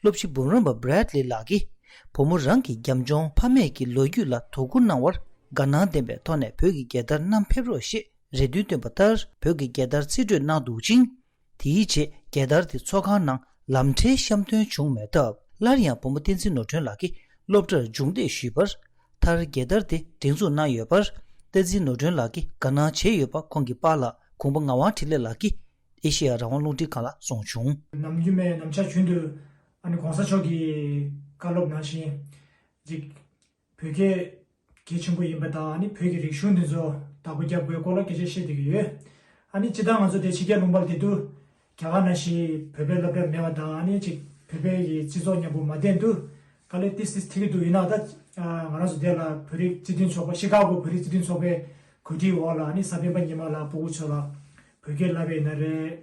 སློབ་སྤྱི་འབུམ་རམས་པ་Bradley་ལགས་ཀྱིས། བུ་མོ་རང་གི་རྒྱབ་ལྗོངས་ཕ་མེས་ཀྱི་ལོ་རྒྱུས་ལ་དོ་ཁུར་གནང་བར་དགའ་སྣང་ལྡན་པའི་ཐོག་ནས་བོད་ཀྱི་རྒྱལ་དར་བསྣམས་ཕེབས་རོགས་ཞེས་རེ་འདུན་བཏོན་པ་ལྟར། བོད་ཀྱི་རྒྱལ་དར་རྩེ་སྤྲོད་གནང་འདུག་ཅིང་། དེའི་རྗེས་རྒྱལ་དར་དེ་ཚོགས་ཁང་ནང་ལམ་ཁྲལ་བཤམས་སྟོན་བྱུང་མེད་སྟབས། སླར་ཡང་བུ་མོ་བསྟན་འཛིན་ནོར་སྒྲོན་ལགས་ཀྱིས་སློབ་གྲྭར་མཇུག་འདེད་ཞུས་པར། མཐར་རྒྱལ་དར་དེ་སྒྲེང་འཛུགས་གནང་ཡོད་པར། བསྟན་འཛིན་ནོར་སྒྲོན་ལགས་ཀྱིས་དགའ་སྣང་བྱས་ཡོད་པ་ཁོང་གི་པཱ་ལགས་གུང་པ་ངག་དབང་འཕྲིན་ལས་ལགས་ཀྱིས་ཨེ་ཤེ་ཡ་རང་དབང་རླུང་འཕྲིན་ཁང་ལ་གསུངས་བྱུང་། ནམ་རྒྱུན་མེད་ནམ་ཞག་རྒྱུན་དུ་ཨ་ནི་གོང་ས་མཆོག་གི་བཀའ་སློབ་ནང་བཞིན་ཅིག་བོད་སྐད་གལ་ཆེན་པོ་ཡིན་པ་དང་། ཨ་ནི་བོད་ཀྱི་རིག་གཞུང་འདི་ཚོ་བདག་པོ་རྒྱབ་དགོས་སྐོར་ལ་སྐད་ཆ་བཤད་བསྡད་ཀྱི་ཡོད། ཨ་ནི་སྤྱིར་བཏང་ང་ཚོ་དེ་ཕྱི་རྒྱལ་ལུང་པར་བསྡད་དུས་རྒྱ་གར་ནང་བཞིན་བོད་པའི་སློབ་གྲྭ་མེད་པ་དང་། ཨ་ནི་ཅིག་བོད་པའི་གི་སྤྱི་ཚོགས་མཉམ་པོ་མ་བསྟན་དུས་དཀའ་ལས་ཏིས་ཏིས་འཕྲད་ཀྱི་འདུག་ཡིན་ནའང་ད་ང་རང་ཚོ་དེ་ལ་བོད་རིགས་སྤྱི་མཐུན་ཚོགས་པ། ཤི་ཀ་གོ་བོད་རིགས་སྤྱི་མཐུན་ཚོགས་པའི་གོ་སྒྲིག་འོག་ལ་ཨ་ནི་གཟའ་སྤེན་པ་ཉི་མ་ལ་སྤུ་གུ་ཚོ་ལ་བོད་སྐད་བསླབ་པ་ཡིན་ན་རེད།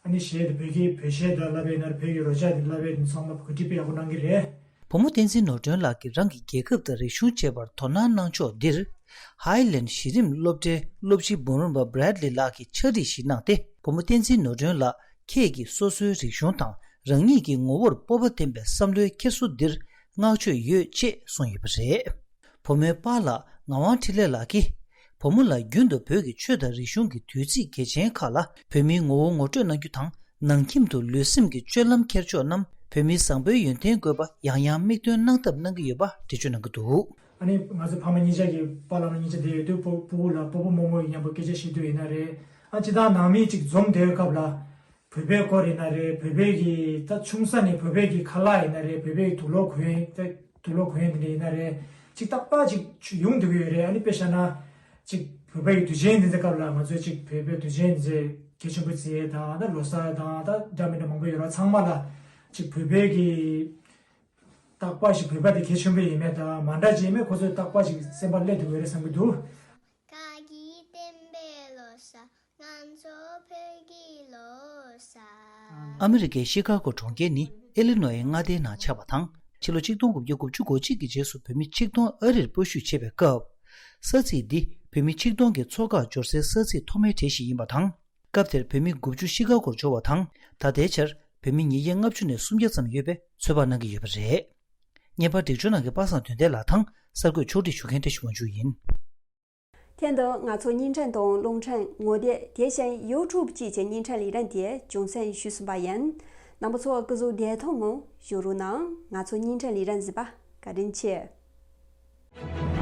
ཨ་ནི་གཞས་དང་བོད་སྐད་བོད་གཞས་དང་བསླབ་པ་ཡིན་ན་རེད། བོད་ཀྱི་རོལ་ཆ་དེ་བསླབ་པ་ཡིན་ན་ཚང་མ་གོ་སྒྲིག་དཔེ་ཡག་པོ་གནང་གི་རེད། བུ་མོ་བསྟན་འཛིན་ནོར་སྒྲོན་ལགས་ཀྱིས་རང་གི་རྒྱལ་ཁབ་དང་རིག་གཞུང་བཅས་པར་དོ་སྣང་གནང་ཕྱོགས་འདིར། ཧའི་ལན་གཞི་རིམ་སློབ་གྲྭའི་སློབ་སྤྱི་འབུམ་རམས་པ་Bradley་ལགས་ཀྱིས་ཕྱག་བྲིས་ཤིག་གནང་སྟེ། བུ་མོ་བསྟན་འཛིན་ནོར་སྒྲོན་ལགས་ ཁྱེད་ཀྱིས་སོ་སོའི་རིག་གཞུང་དང་རང་ཉིད་ཀྱི་ངོ་བོར་སྤོབས་པ་ལྡན་པའི་བསམ་བློའི་འཁྱེར་སོ་འདིར་བསྔགས་བརྗོད་ཡོད་ཅེས་གསུངས་ཡོད་པ་རེད། བུ་མོའི་པཱ་ལགས་ངག་དབང་འཕྲིན་ལས་ལགས་ཀྱིས། བུ་མོ་ལ་རྒྱུན་དུ་བོད་ཀྱི་ཆོས་དང་རིག་གཞུང་གི་དུས་ཚིགས་གལ་ཆེན་ཁག་ལ་བོད་མིའི་ངོ་བོ་ངོ་སྤྲོད་གནང་རྒྱུ་དང་། ནང་ཁྱིམ་དུ་ལུས་སེམས་ཀྱི་སྤྱོད་ལམ་འཁྱེར་ཕྱོགས་རྣམས་བོད་མིའི་བཟང་པོའི་ཡོན་ཏན་བཀོད་པ་ཡང་ཡང་མིག་སྟོན་གནང་ཐབས་གནང་གི་ཡོད་པ་འགྲེལ་བརྗོད་གནང་གི་འདུག། ཨ་ནི་ང་ཚོ་ཕ་མ་གཉིས་ཆ་གི་པཱ་ལགས་ལ་གཉིས་ཆ་བསྡད་ཡོད་དུས། སྤོ་སྤོ་བོ་ལ་སྤོ་བོ་རྨོ་མོ་ཡིས་མཉམ་པོ་སྐད་ཆ་བཤད་དུས་ཡིན་ན་རེད། ཨ་སྤྱིར་བཏང་ནང་མི་གཅིག་འཛོམས་བསྡད་པའི་སྐབས་ལ། བོད་པའི་སྐོར་ཡིན་ན་རེད། བོད་པའི་གི་ད་ཆུང་ས་ནས་བོད་པའི་གི་ཁ་ལག་ཡིན་ན་རེད། བོད་པའི་གི་དུག་ལོག་གོན་ད་དུག་ལོག་གོན་དེ་འདྲ་ཡིན་ན་རེད། ཅིག་རྟག་པར་ཅིག་ཡོང་བསྡད་ཀྱི་ཡོད་རེད། ཨ་ནི་དཔེ་བཞག་ན་ཅིག་བོད་པའི་གི་དུས་ཆེན་འདི་ཚོའི་སྐབས་ལ། ང་ཚོས་ཅིག་བོད་པའི་དུས་ཆེན་འདི་ཚོ་གལ་ཆེན་པོ་བརྩི་ཡས་དང་། ད་ལོ་གསར་དང་ད་འདྲ་མི་འདྲ་མང་པོ་ཡོད་རེད། ཚང་མ་ལ་ཅིག་བོད་པའི་གི་རྟག་པར་ཞིག་བོད་པ་དེ་གལ་ཆེན་པོ་ཡིན་མེད་དང་མ་འདྲ་ཅིག་ཡིན་མེད་ཁོ་ཚོས་རྟག་པར་ཞིག་སེམས་པ་སླེབས་ཐུབ་ཀྱི་ཡོད་རེད་བསམ་གྱི་འདུག། བཀའ་བརྒྱུད་བསྟན་པའི་ལོ་གསར། ང་ཚོ་བོད་ཀྱི་ལོ་གསར། ཨ་མི་རི་ཀའི་ཤི་ཀ་གོ་གྲོང་ཁྱེར་ནི་ཨེ་ལི་ནོའི་མངའ་སྡེའི་ནང་ཆགས་པ་དང་། ཕྱི་ལོ་ཆིག་སྟོང་དགུ་བརྒྱ་དགུ་བཅུ་གོ་གཅིག་གི་རྗེས་སུ་བོད་མི་ཆིག་སྟོང་ཨ་རིར་སྤོ་བཞུད་བྱས་པའི་སྐབས། ས་ཚིགས་འདི་བོད་མི་ཆིག་སྟོང་གི་འཚོ་ཁག་འབྱོར་སའི་ས་ཚིགས་ཐོག་མའི་གྲས་ཤིག་ཡིན་པ་དང་། སྐབས་དེར་བོད་མི་དགུ་བཅུ་ཤི་ཀ་གོར་འབྱོར་བ་དང་། ད་ལྟའི་ཆར་བོད་མི་ཉིས་བརྒྱ་ལྔ་བཅུ་ནས་སུམ་བརྒྱ་ཙམ་ཡོད་པའི་ཚོད་དཔག་གནང་གི་ཡོད་པ་རེད། བརྙན་པར་སྒྲིག་སྦྱོར་གནང་མཁན་པ་སངས་དོན་ལྡན་ལགས་དང་། གསར་འགོད་ཕྱོགས་སྒྲིག་ཞུ་མཁན་བཀྲ་ཤིས་དབང་ཕྱུག་ཡིན། དེ་དང་ང་ཚོ་བརྙན་འཕྲིན་དང་རླུང་འཕྲིན་ངོ་དེབ། དེ་བཞིན་ཡུ་ཊུབ་བཅས་ཀྱི་བརྙན་འཕྲིན་ལས་རིམ་དེ་རྒྱང་སྲིང་ཞུས་ཟིན་པ་ཡིན། རྣམ་པ་ཚོ་སྐུ་གཟུགས་བདེ་ཐང་ངང་བཞུགས་རོགས་གནང་། ང་ཚོ་བརྙན་འཕྲིན་ལས་རིམ་གཟིགས་པ་བཀའ་དྲིན་ཆེ།